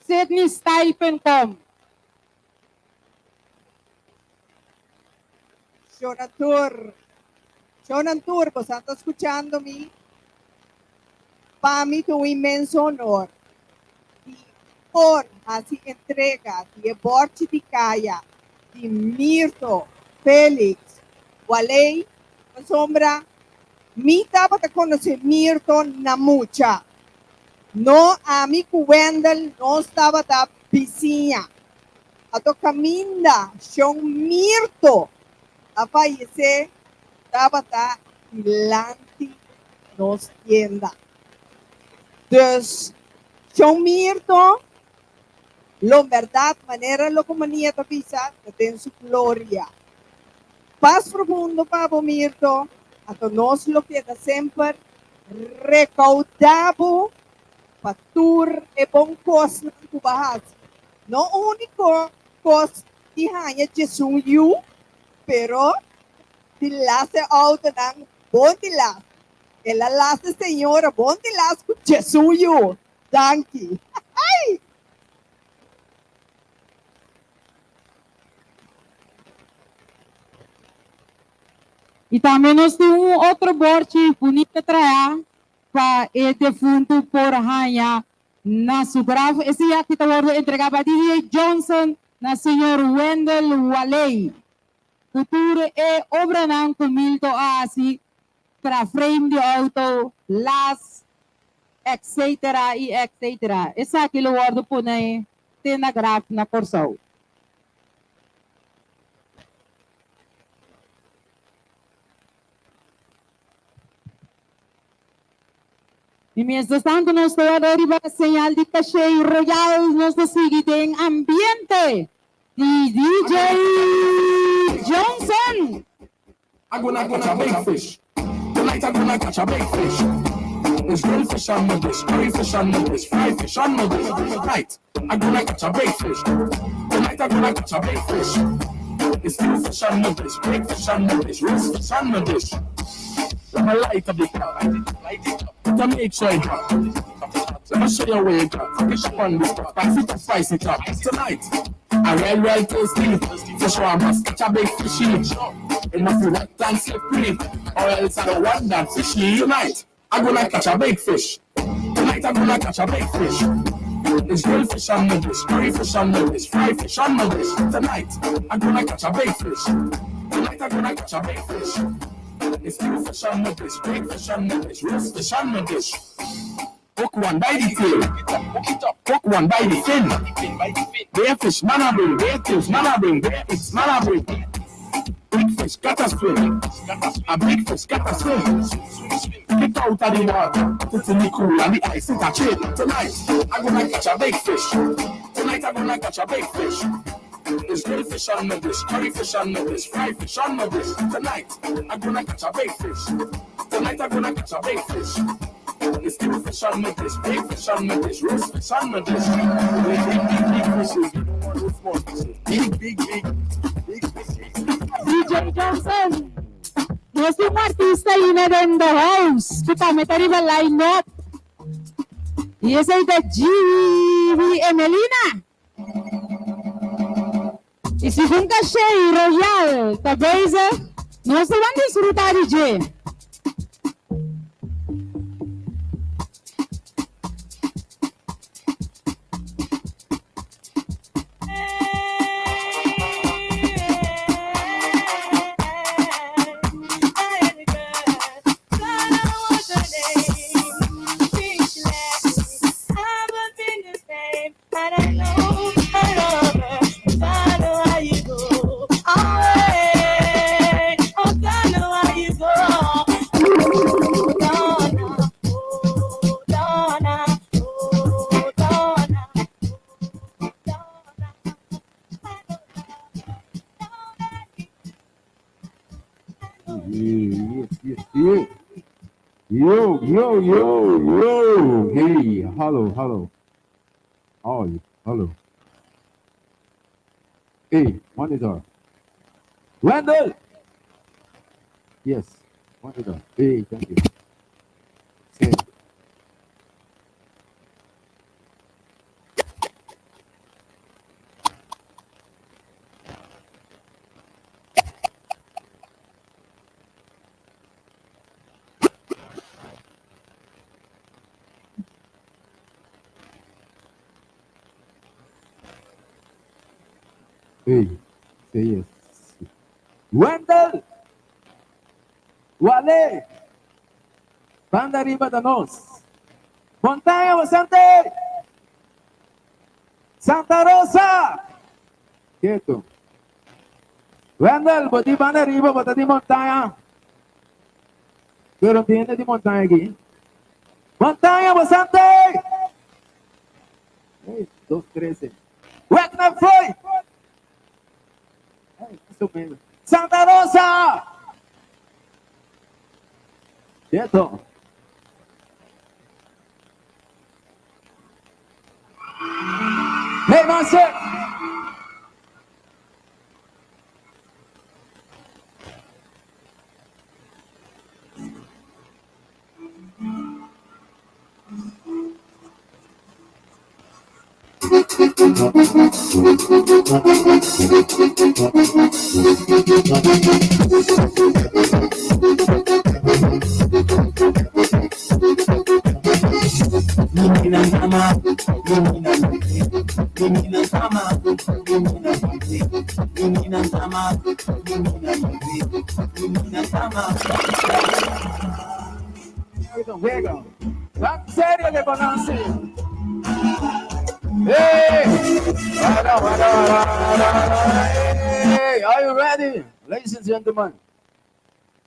Speaker 4: Sydneystyle.com.
Speaker 9: Shona tur. Shonan tur, bosan ta skuchando mi? Pa mi ta un inmenso honor di por hasi entrega di e bòrchi di kaya di Mirto Felix Waley, pasobra mi tabata konosé Mirto na mucha. No, ami ku Wendell nos tabata bisiña. Ato kaminda Shon Mirto a fayesé tabata dilanti nos tienda. Dus Shon Mirto lo bèrdat manera Lokomania ta bisa ta den su gloria. Pas profundo pa bo Mirto, anto nos lo keda semper rekoudá bo pa tur e bon kosnan ku bo a hasi. No úniko kos di haña djesun yu, pero di las e outonan bon di las. El a las e señora bon di las ku djesun yu. Danki. Ai!
Speaker 4: I tambe nos tin un otro borchi bunita traha pa e defuntu por haña na su graf. Esei aki ta wòrdu entregá pa DJ Johnson na señor Wendell Waley. Ku tur e obranan ku Milto a hasi, tra frame di outo, las, etc. I etc. Esaki lo wòrdu pone te na graf na Kòrsou. I mientras tanto nos ta wòrdu riba señal di Caché Royal, nos ta sigui den ambiente di DJ Johnson.
Speaker 1: I gonna catch a big fish Tonight I gonna catch a big fish There's grilled fish on the dish, curry fish on the dish, fried fish on the dish Tonight I gonna catch a big fish Tonight I gonna catch a big fish There's stew fish on the dish, baked fish on the dish, roast fish on the dish Let me light up the cup, light it up, to make sure it drop Let me show you where you got, fish up on the spot, spice it up, spice it up Tonight A real real tasty For sure I must catch a big fishy It must be wet and slippery Or else I don't want that fishy Tonight I gonna catch a big fish Tonight I gonna catch a big fish There's grilled fish on the dish, curry fish on the dish, fried fish on the dish Tonight I gonna catch a big fish Tonight I gonna catch a big fish There's stew fish on the dish, baked fish on the dish, roast fish on the dish Hook one by the tail, hook it up, hook one by the fin. Bare fish, man a bring, bare things, man a bring, bare it's man a bring. Big fish. fish, gotta swim. A big fish, gotta swim. Get out of the water, put in the cool and the ice, it a chill. Tonight, I'm gonna catch a big fish. Tonight, I'm gonna catch a big fish. There's grilled fish on the dish, curry fish on the dish, fried fish on the dish. Tonight, I'm gonna catch a big fish. Tonight, I'm gonna catch a big fish. There's stew fish on the dish, baked fish on the dish, roast fish on the dish. Big, big, big, big fishes. We don't want no small fishes. Big, big, big, big fishes.
Speaker 4: DJ Johnson. Nos tin un artista ainda den the house ku tambe ta riba line up. I esei ta GB Emelina. I segun Caché i Royal ta bezig, nos ta ban disfruta di dje.
Speaker 10: Yo, yo, yo, yo. Hey, hallo, hallo. How are you? Hallo. Hey, monitor. Wendell! Yes, monitor. Hey, thank you. Say. Hey, say yes. Wendell! Wale! Banda riba ta nos. Montaña Bosante! Santa Rosa! Keto. Wendell, bo di banda riba, bo ta di montaña. Pero tin hende di montaña aki. Montaña Bosante! Hey, dos trece. Wagner Floyd! Hey, mas o menos. Santa Rosa! Keto. Hey, Master! Juega. Tan serio que conoce. Hey! Hey! Are you ready? Ladies and gentlemen.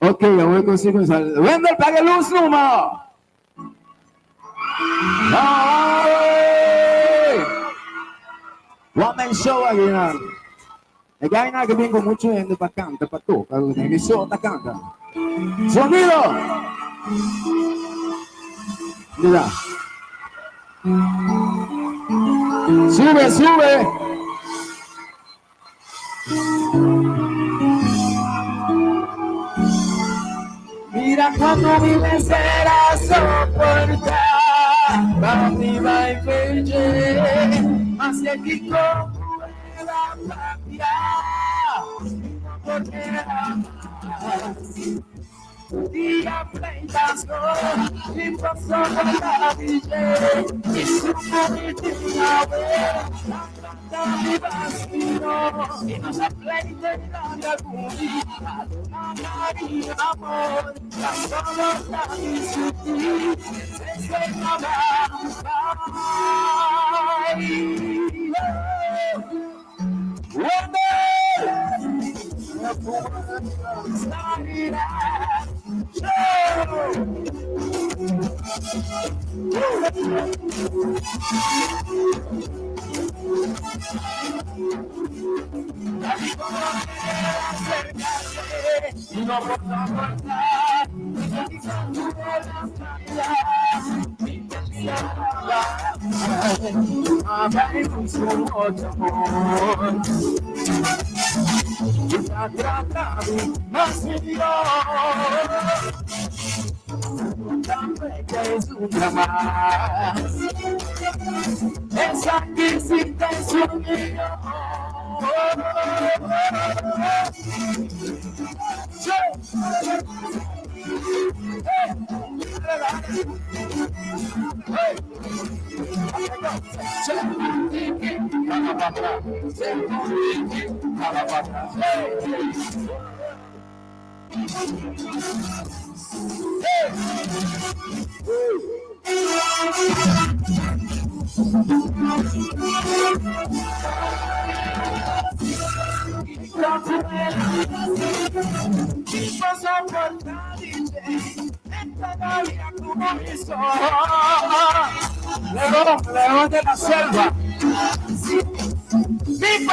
Speaker 10: Ok, awor consigo Wendell, paga luz numa. One man show aki nan. E gainan aki bin ku muchu hende pa kanta, pa toka, mi so ta kanta. Sonido! Mira. Sube, sube. Mira cuando mi será soportar, pa mi bai feye, mas que kiko pueda papia, porque Dia pleitasco, y pasó la DJ, y su política, mi vacío, y no se pleite la María, amor, la solo la discutir, se sueña León, león de la selva. Mi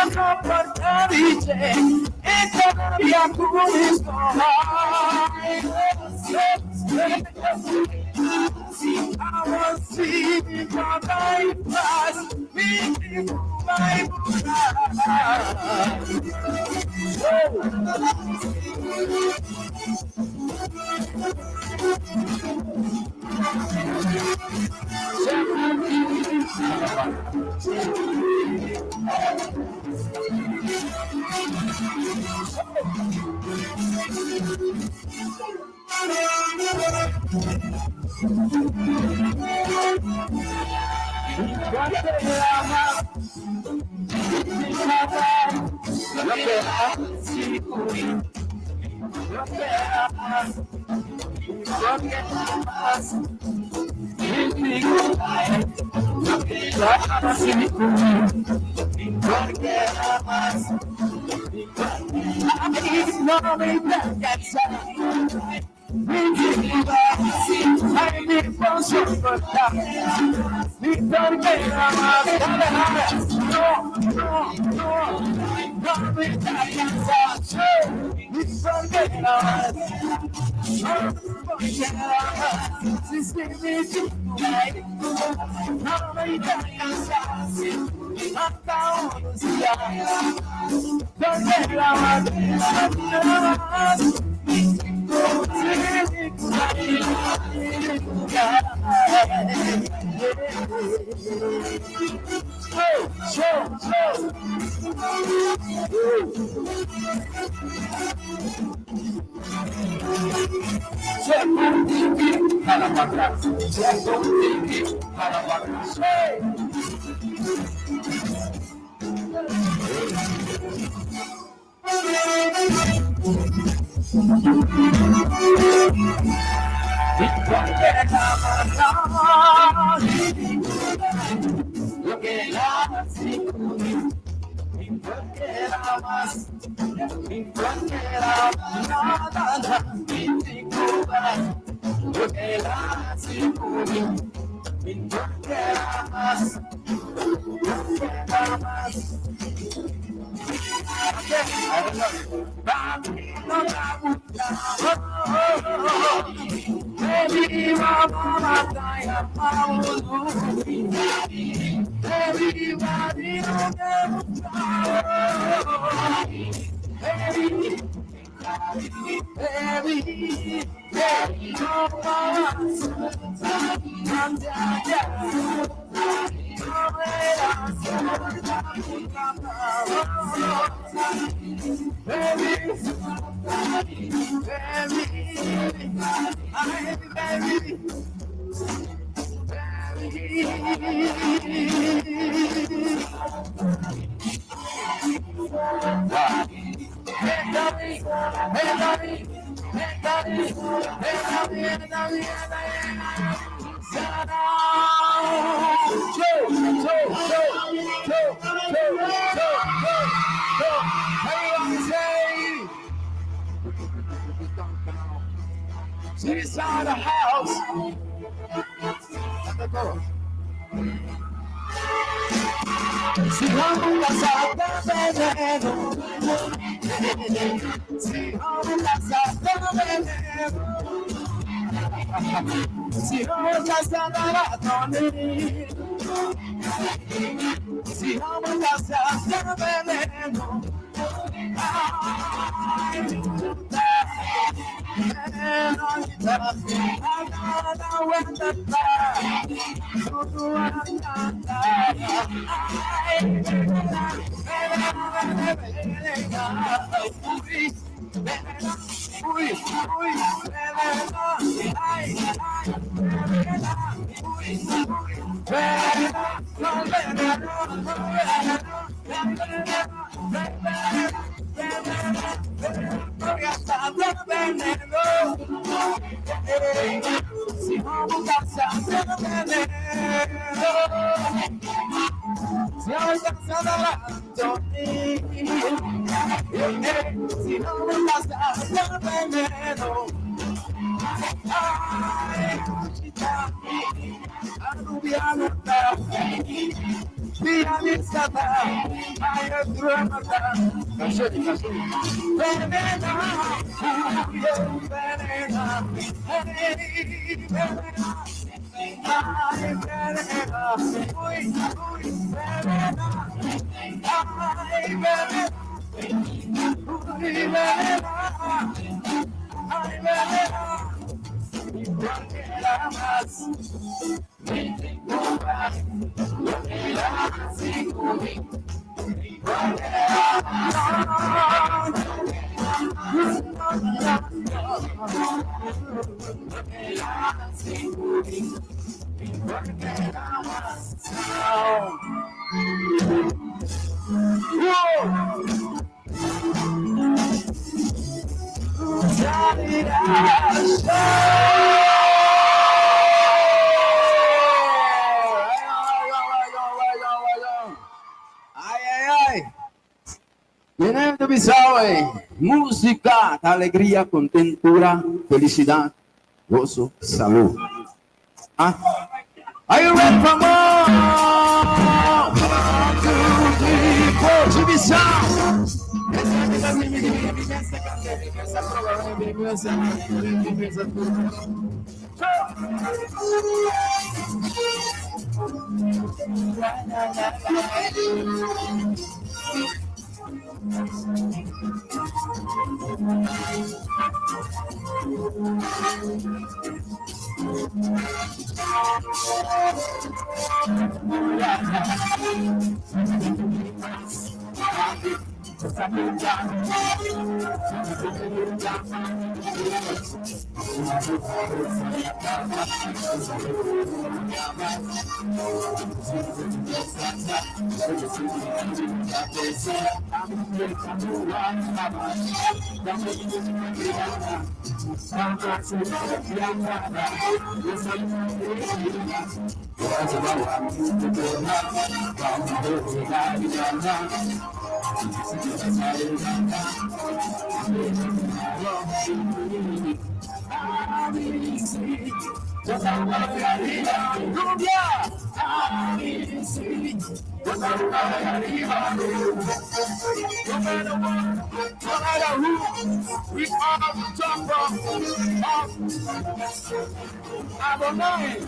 Speaker 10: She's out the house. Canta coro. Si amo casa de veneno. Si amo casa de veneno. Si amo casa de ratones. Si amo casa de veneno. Ay, Ay, ay, ay. Tenemos Música, alegría, contentura, felicidad, gozo, salud. Ah? Are you ready for more? One, two, three, four.
Speaker 1: We are the top of Adonai.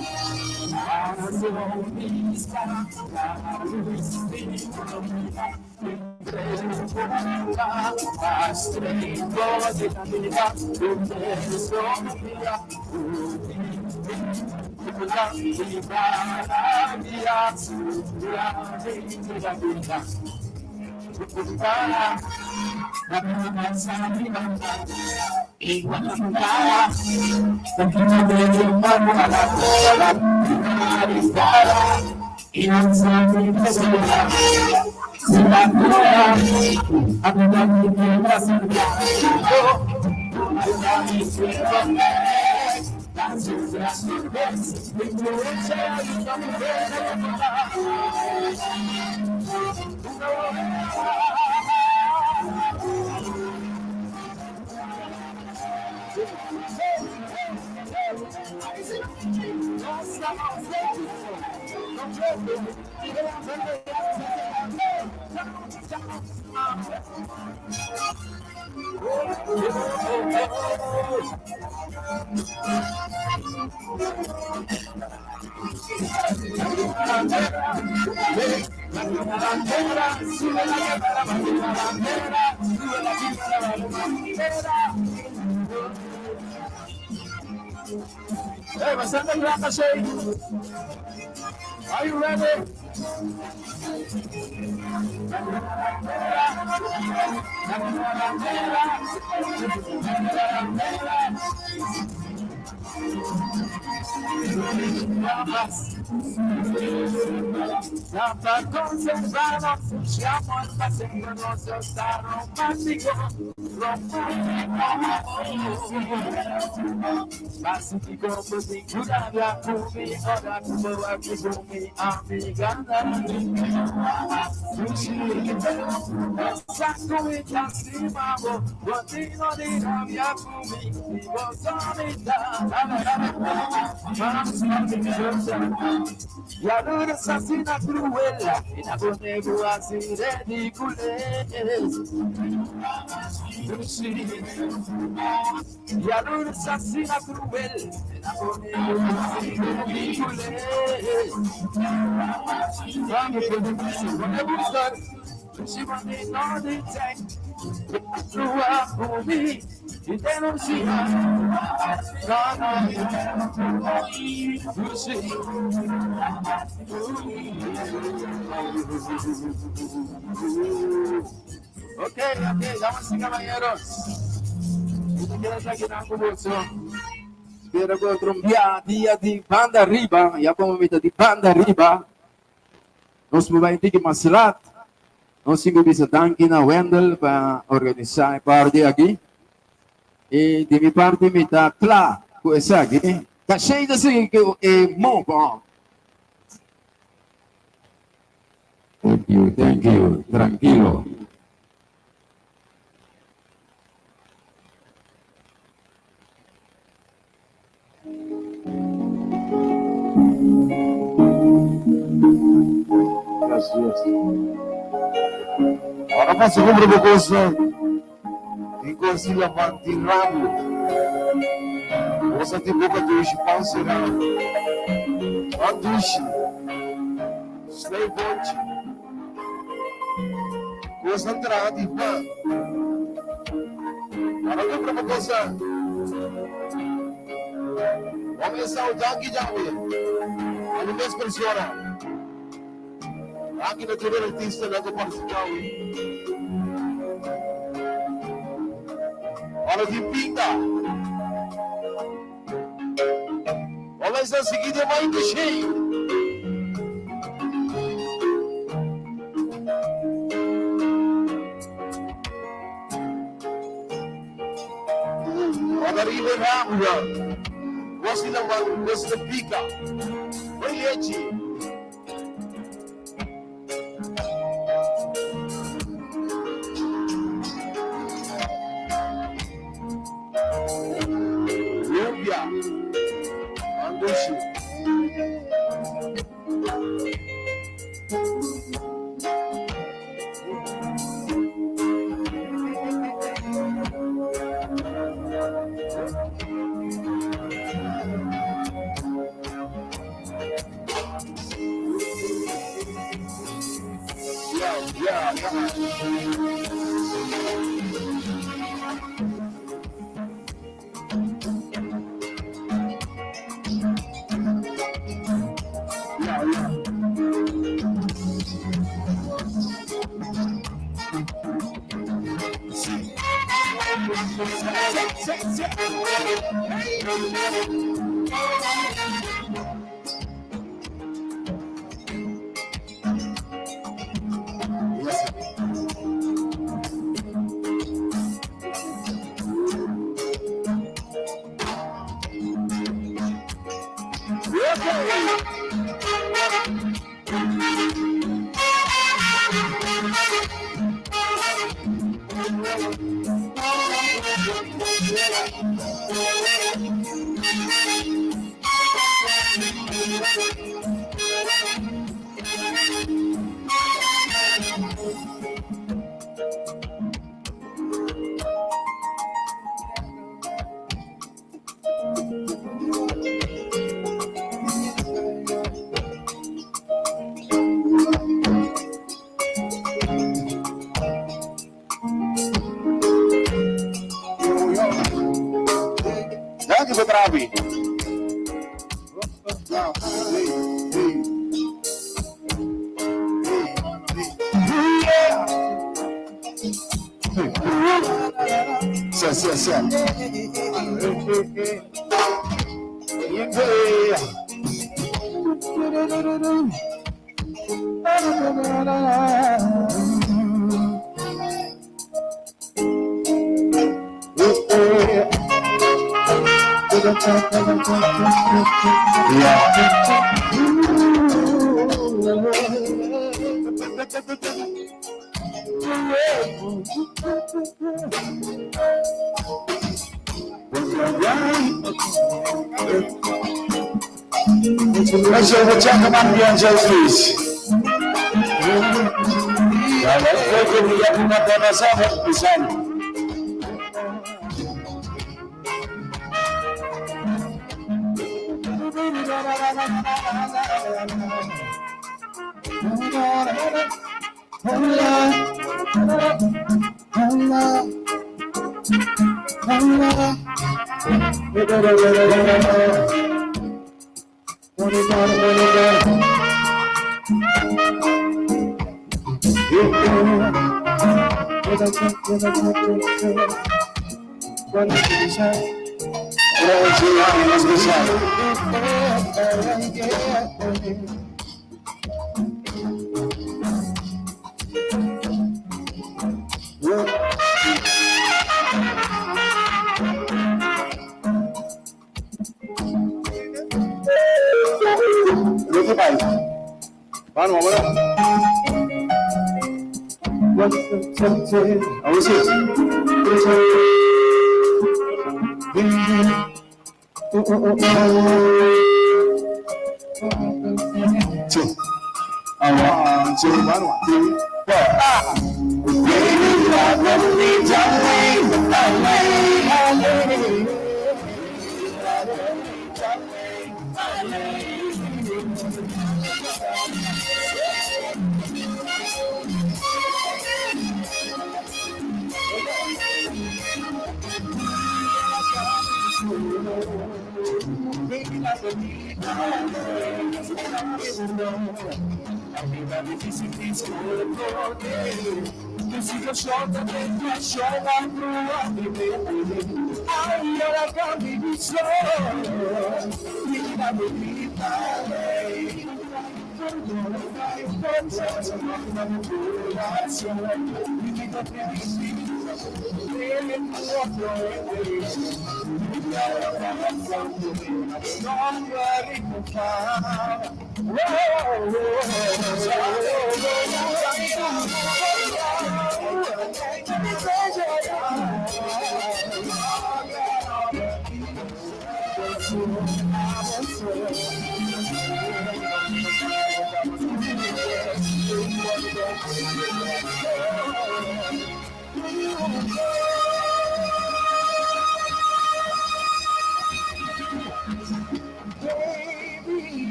Speaker 10: Hey, bastante plata, Shay. Are you ready? Ok, ok, damas y caballeros. Yo quiero estar aquí con vosotros. Espero que otro día, día de banda arriba, ya como mitad de banda arriba. Nos movemos que más lat. Nos sigo bisa danki na Wendel para organizar el party aquí. Y de mi parte, mi ta kla ku esaki. Ta cheio de assim que é bom, bom. Thank you, thank you. Tranquilo.
Speaker 3: Gracias. Ora paso compra bo cosa. Di cosa la manti rabo. Cosa ti boca dushi pan será. Pan dushi. Slay bonchi. Cosa tra di pa. Ora compra bo cosa. Vamos a danki jawe. A mes persona. Aki na tur artista na ko participar. Ora di pinta. Olha essa seguida mais do cheio. Ora ribe rápida. Gosto da gosto da pica. Oi leite. Lumpia. Andushi. Yeah, yeah, yeah. Yeah, yeah. Yes. Okay. trabi. Si, si, si. Let's have a gentleman behind you, please. Vamos, vámonos. Vamos a Two. One, two, one, two, four.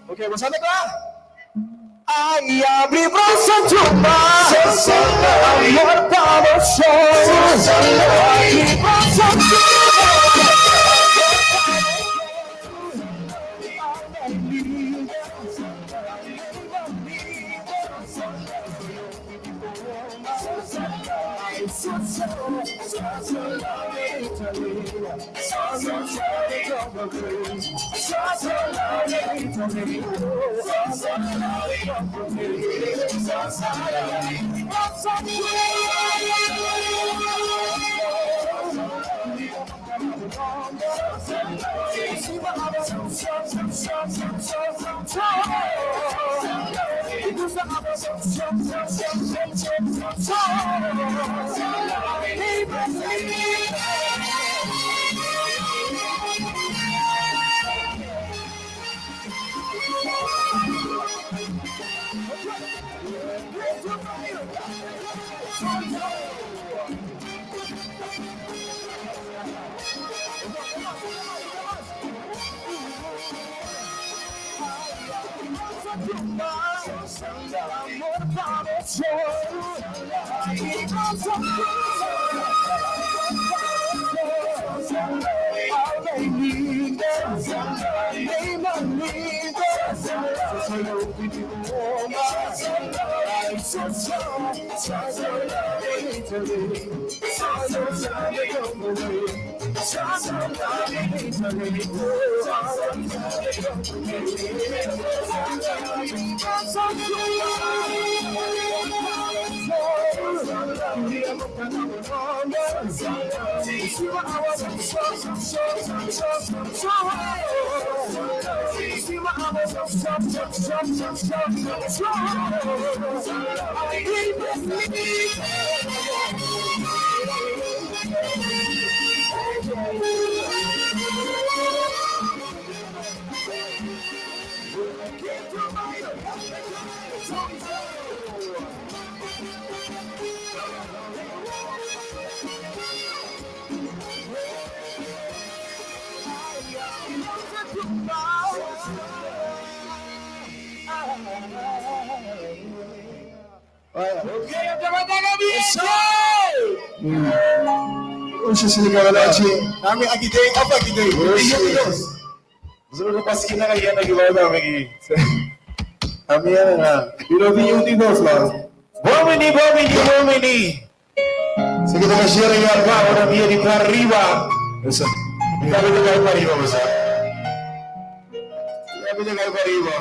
Speaker 3: Ok, você tá claro?
Speaker 2: Ai, abre braço de uma Amor para o sol. Abre braço de
Speaker 3: Usha sila kawalachi. Nami akidei apa akidei. Iyo dos. Nosotros no pasquina kaya nag-iwa na kami. Kami yan na. Pero di yung di dos lang. Bomini, bomini, bomini. Sige na share yung arga, ora mia di pa arriba. Eso. Kami na kayo pa arriba, basta. Kami na kayo pa arriba.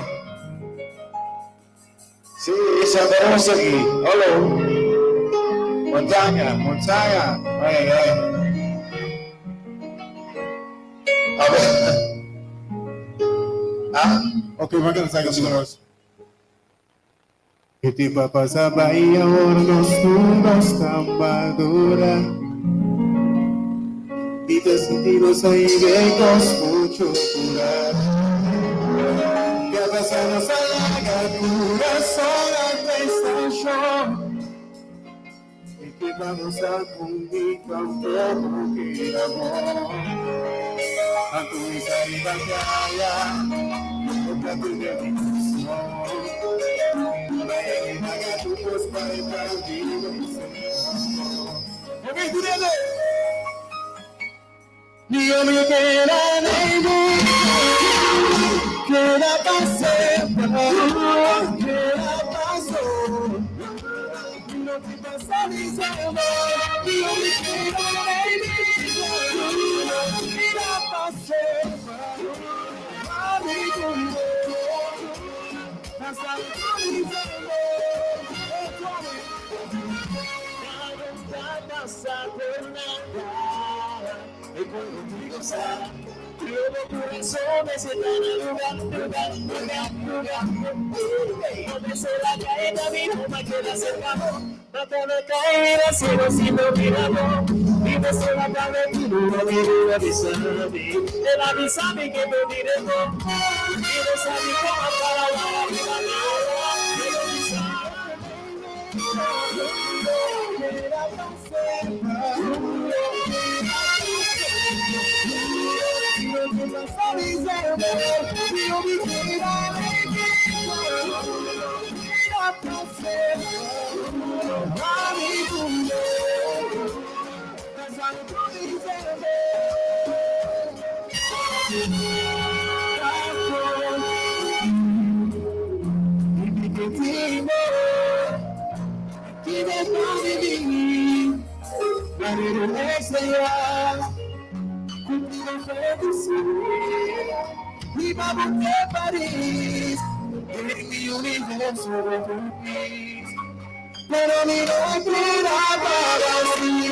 Speaker 3: Sí, Santa Rosa aquí. Hello. Montaña, montaña. Ay, ay. A ver. Ah,
Speaker 11: Ok, vai que saca os Que te pasa Bahia, nos nos tambadura. Y te sentidos ahí becos mucho curar. Que a nos halaga corazón a estación. Y que vamos a cumplir con todo que amor. A tu arriba playa, o tu
Speaker 3: Io mi queda queda pasé, queda pasó. No te pasa diciendo, io mi queda queda pasé,
Speaker 11: Pero mi no para ti.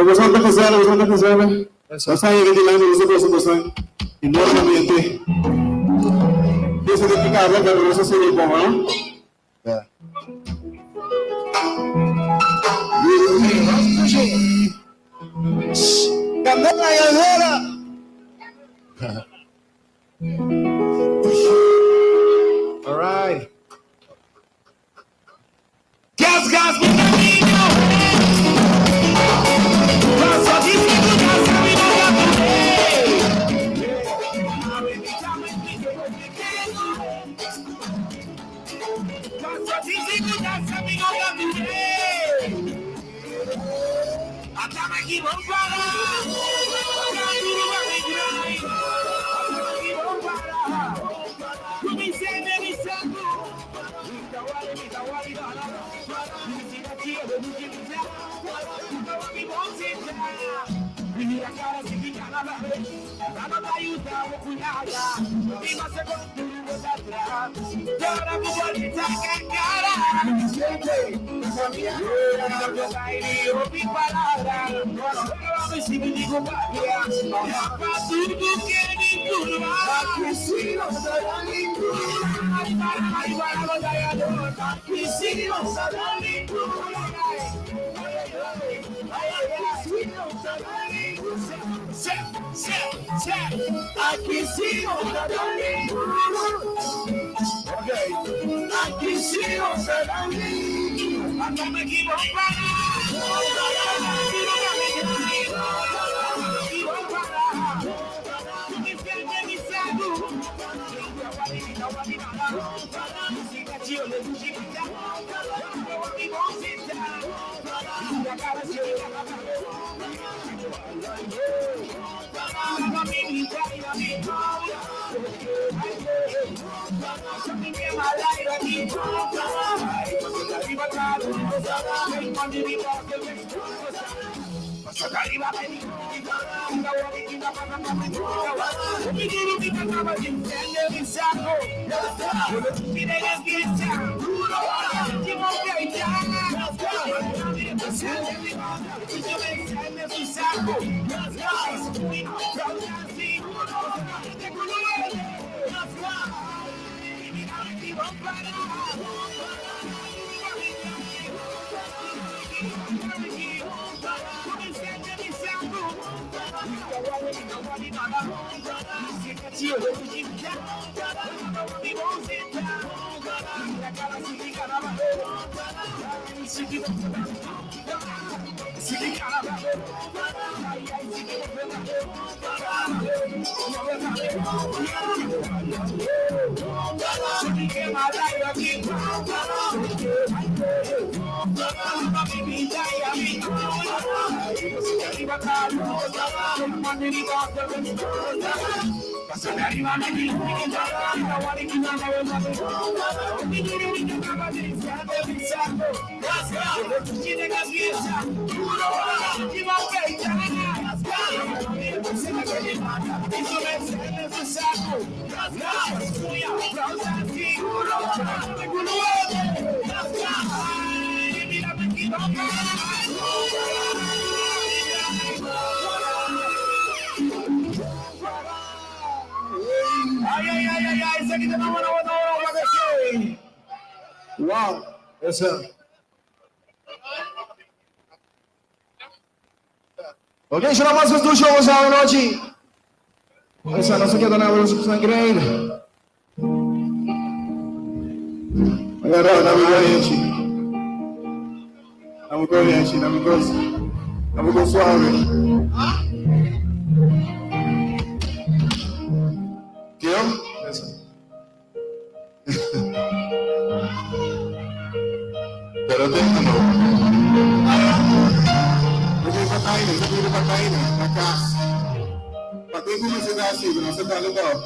Speaker 3: Boso ta gezellig, boso ta gezellig. Nos a yega dilanti boso gosa boso enormemente. Pensa di picado, pero nos a sigui bon, no? Yeah. Candela, candela! All right.
Speaker 2: Gas, gas, mi camino. Paso dificultad, camino Paso dificultad, camino
Speaker 3: Ay, ay, ay, ay, ay, esaki ta na ora, ora, ora, ora, Wow, esa. Ok, será mais do show essa noite. Essa nossa queda na nossa sangre. Agora, na corrente. Na corrente, na corrente. Na corrente suave. Que? Essa. Pero déjalo. Porque pataine, porque pataine, na casa. Pa tin publisidat si, nos ta dale tòg.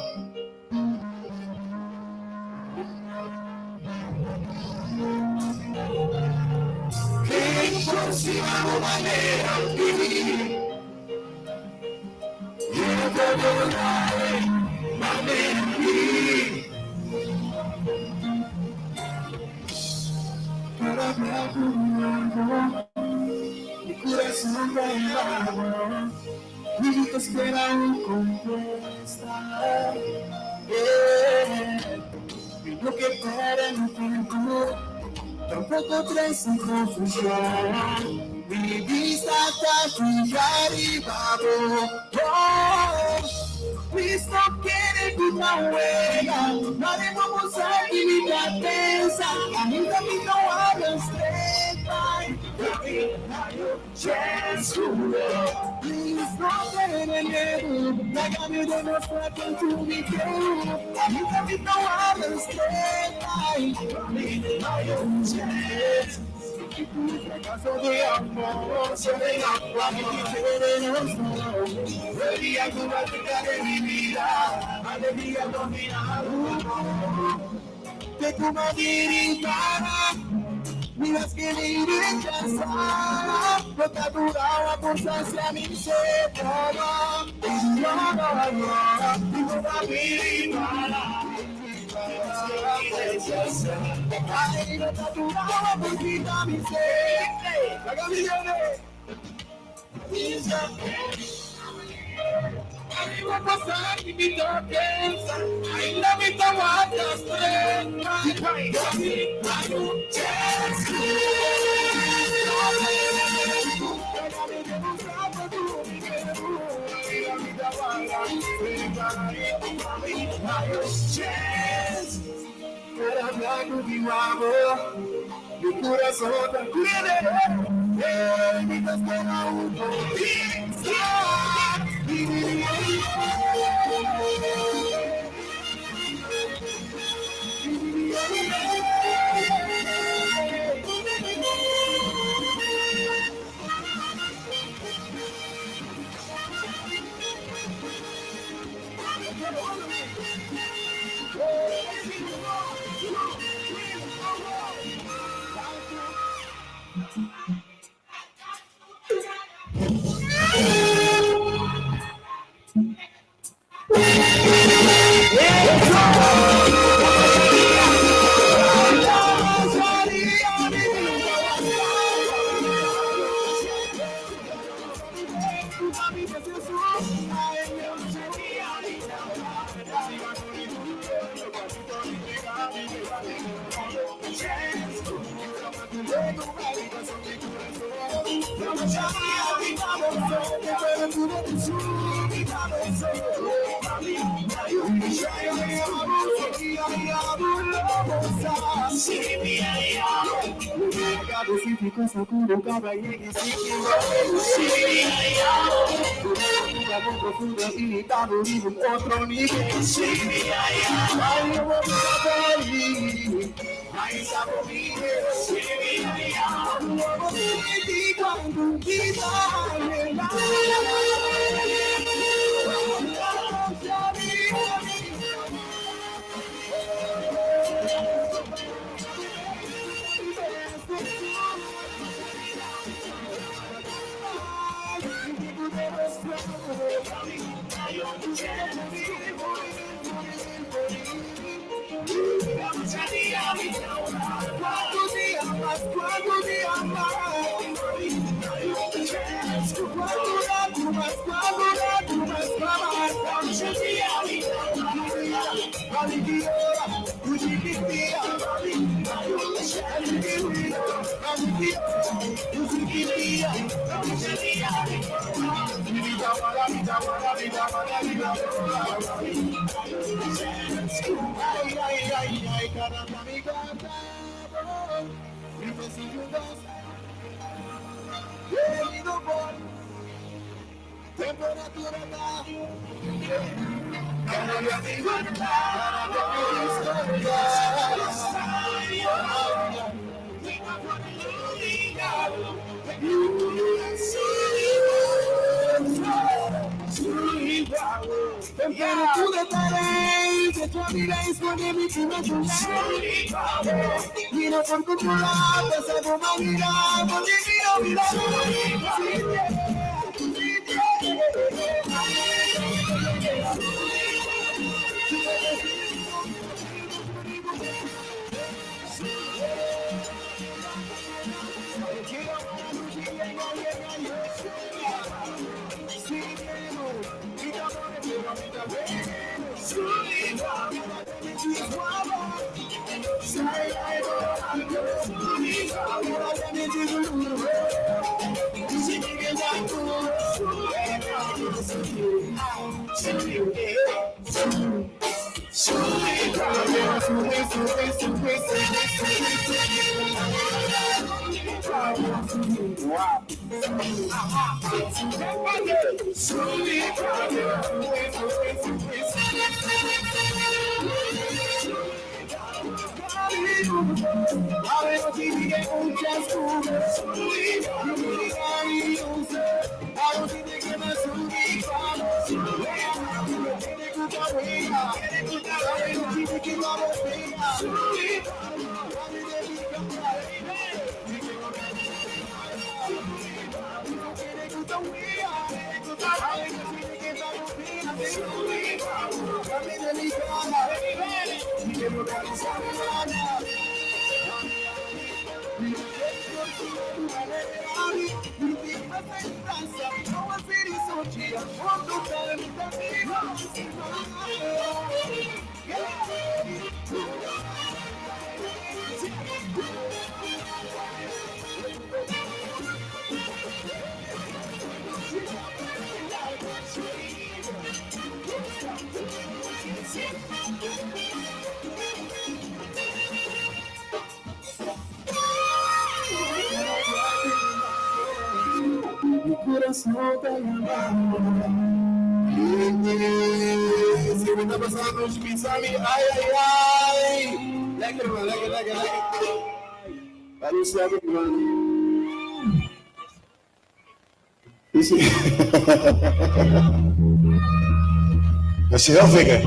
Speaker 3: Dat is heel fikke.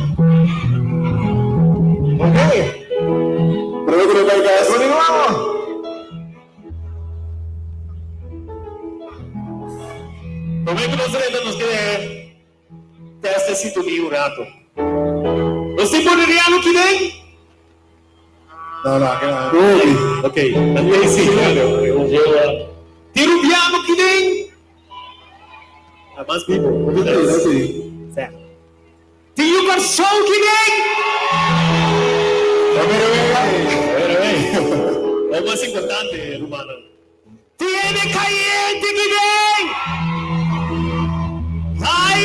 Speaker 3: Oké. Prome ku no bai kas. Continuamos.
Speaker 12: Prome ku nos renta nos ke test e sintonia un rato. Nos tin boneriano ki den?
Speaker 3: No, no, aki no.
Speaker 12: Ok, ok, si. Tin rubiano ki den? Ah, mas bibo. Sa. Tin yu Kòrsou ki den? O mas importante, rumannan. Tin hende kayente ki den? Ai!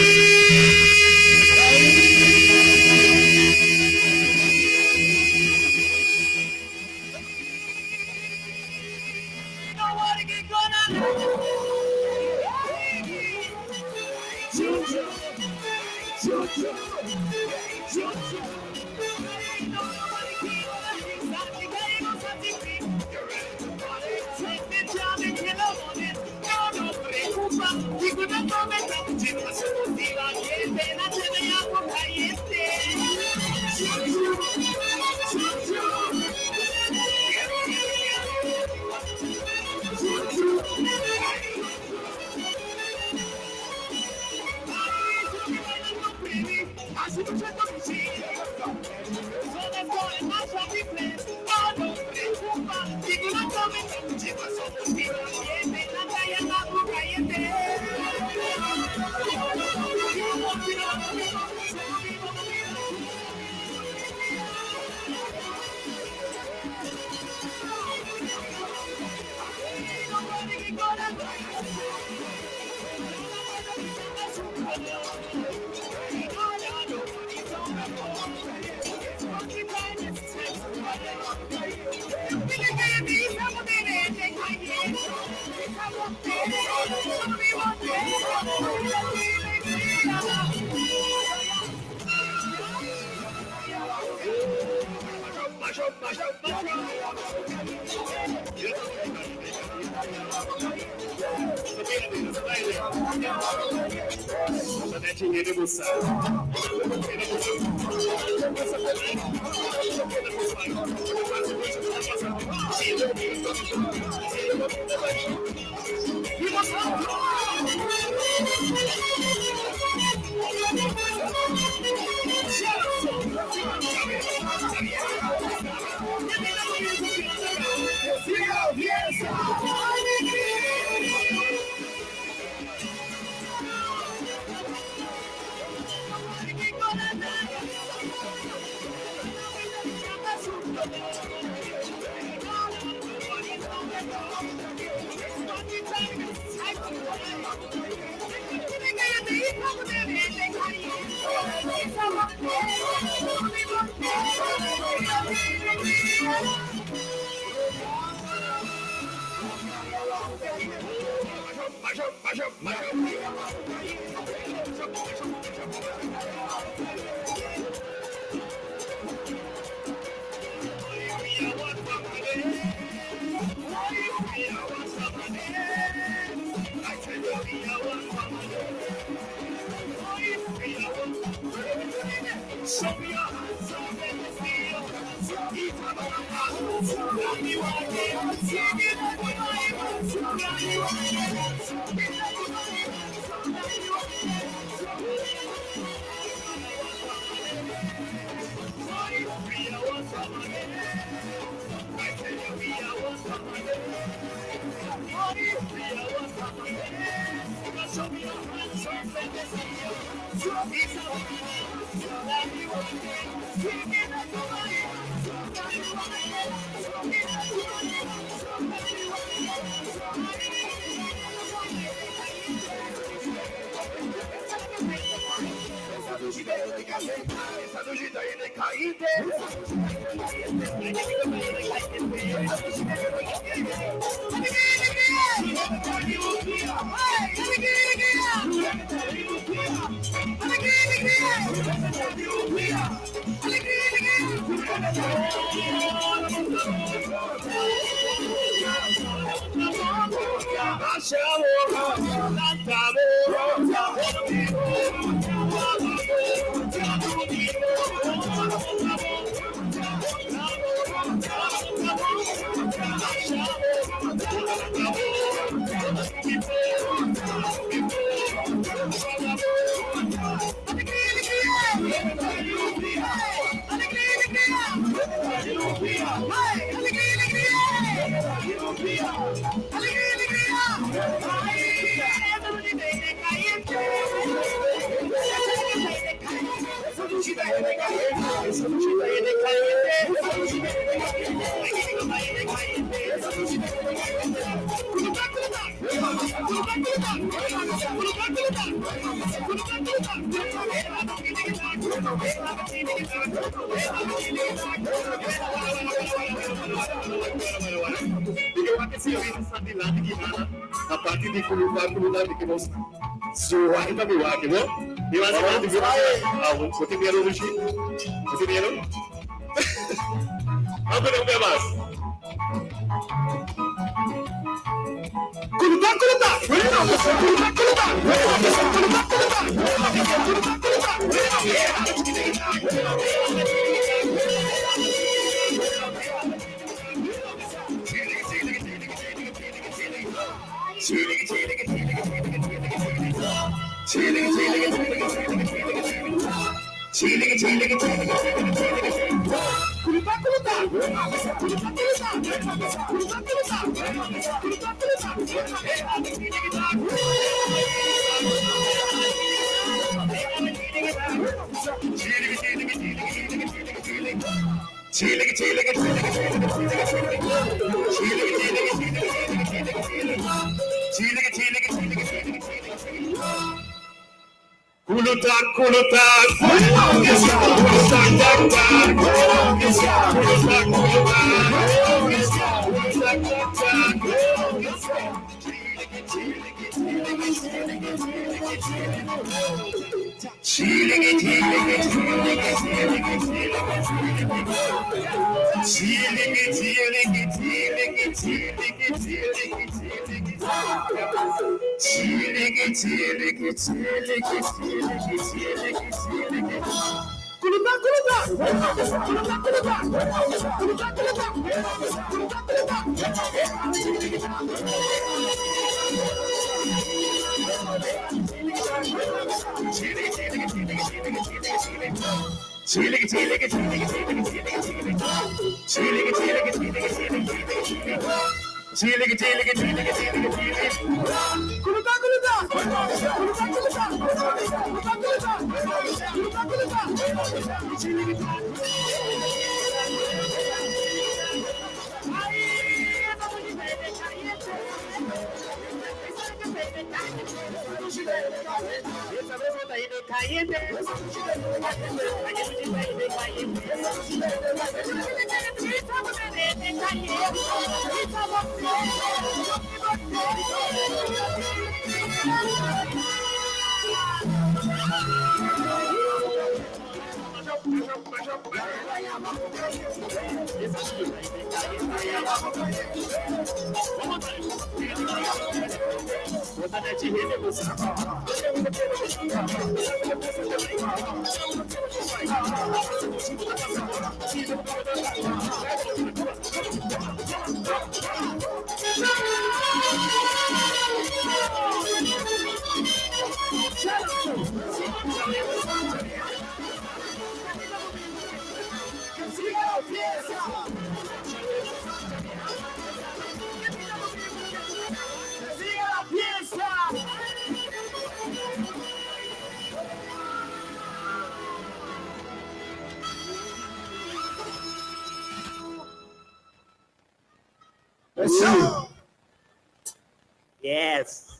Speaker 12: Yes.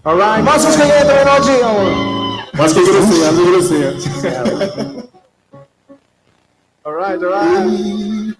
Speaker 3: Alright, mas os ganhando Ronaldinho. Mas que grosseiro, mas grosseiro. Alright, alright.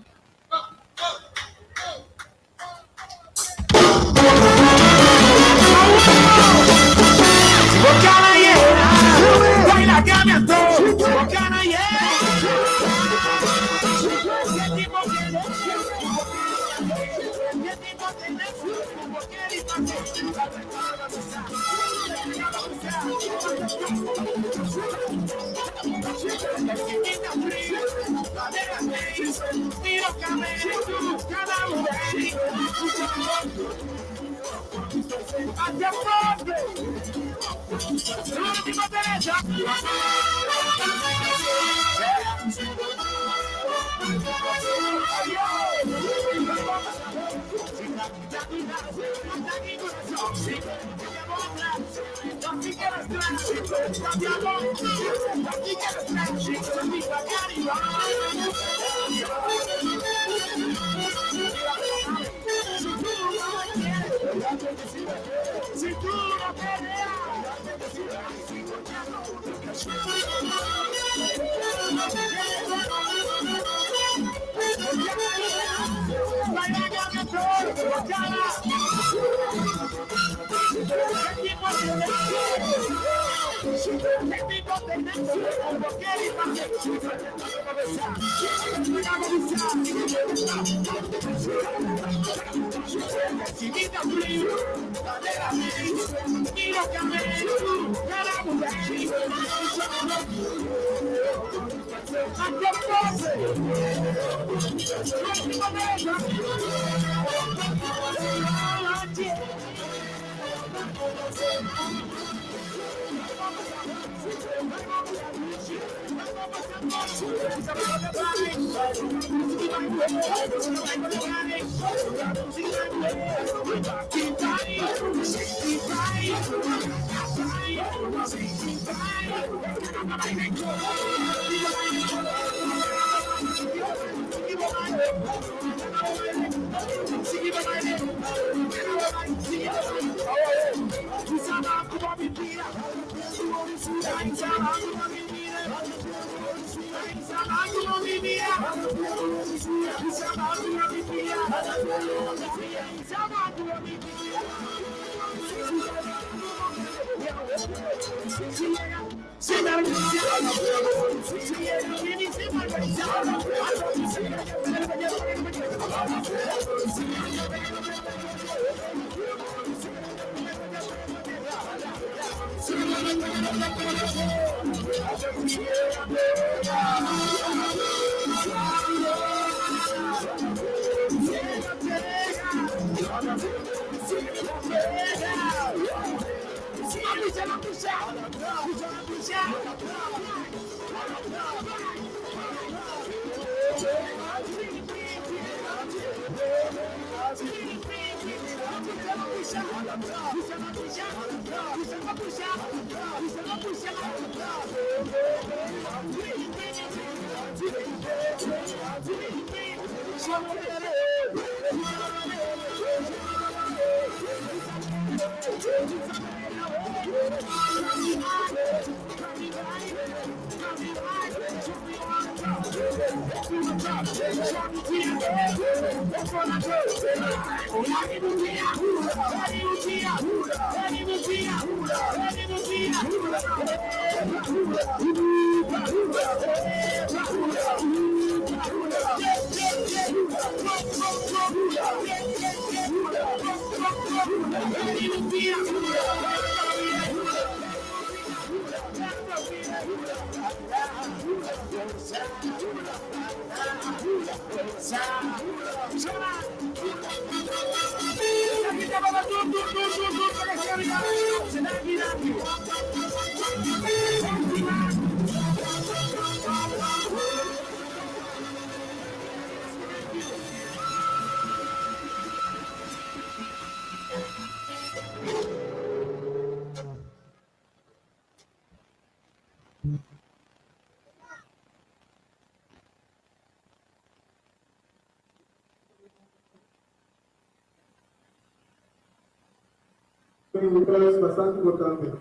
Speaker 3: Un prijs bastante importante.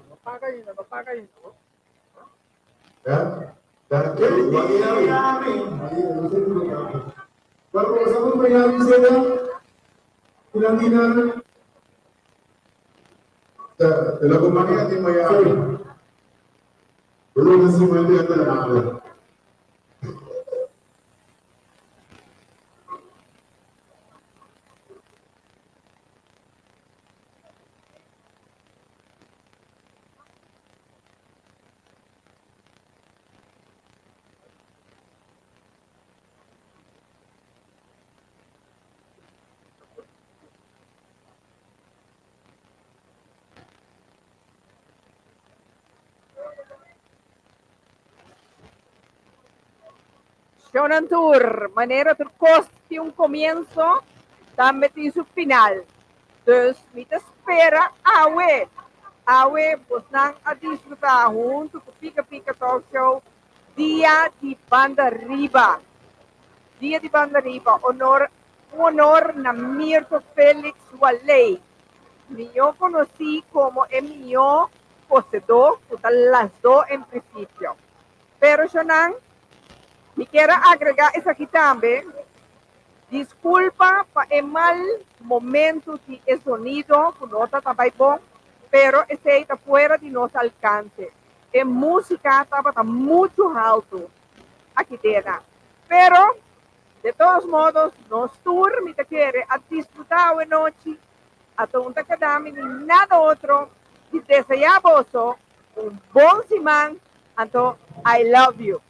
Speaker 3: Ya? Dank je. Miami. Bastante importante. Bueno, comenzamos con Miami, Sena. Filandina. De la compañía de Miami. Lunes y de la madre.
Speaker 9: Shonan Tour, manera tur kos tin un komienso, tambe tin su final. Dus mi ta spera awe, awe bosnan a disfrutá huntu ku Pika Pika Talk Show Dia di Banda Riba. Dia di Banda Riba, honor, un honor na Mirto Felix Waley, mihó konosí komo e mihó kosedó ku ta lasdó en prinsipio. Pero shonan, mi kier a agrega esaki tambe, disculpa pa e mal momento di e sonido cu no ta ta bay bon, pero esey ta fuera di nos alcance. E musica tabata mucho halto aki dena. Pero, de todos modos, nos tur, mi ta kere, a disfruta awe nochi, ata un ta keda mi ni nada otro di desea boso un bon siman anto I love you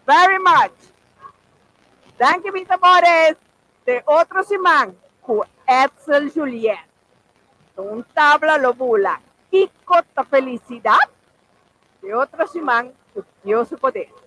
Speaker 9: very much. Danki mis amores te otro siman ku Edsel Juliet. Un tabla lo bula. Kiko ta felicidad? Te otro siman ku Dios su poder.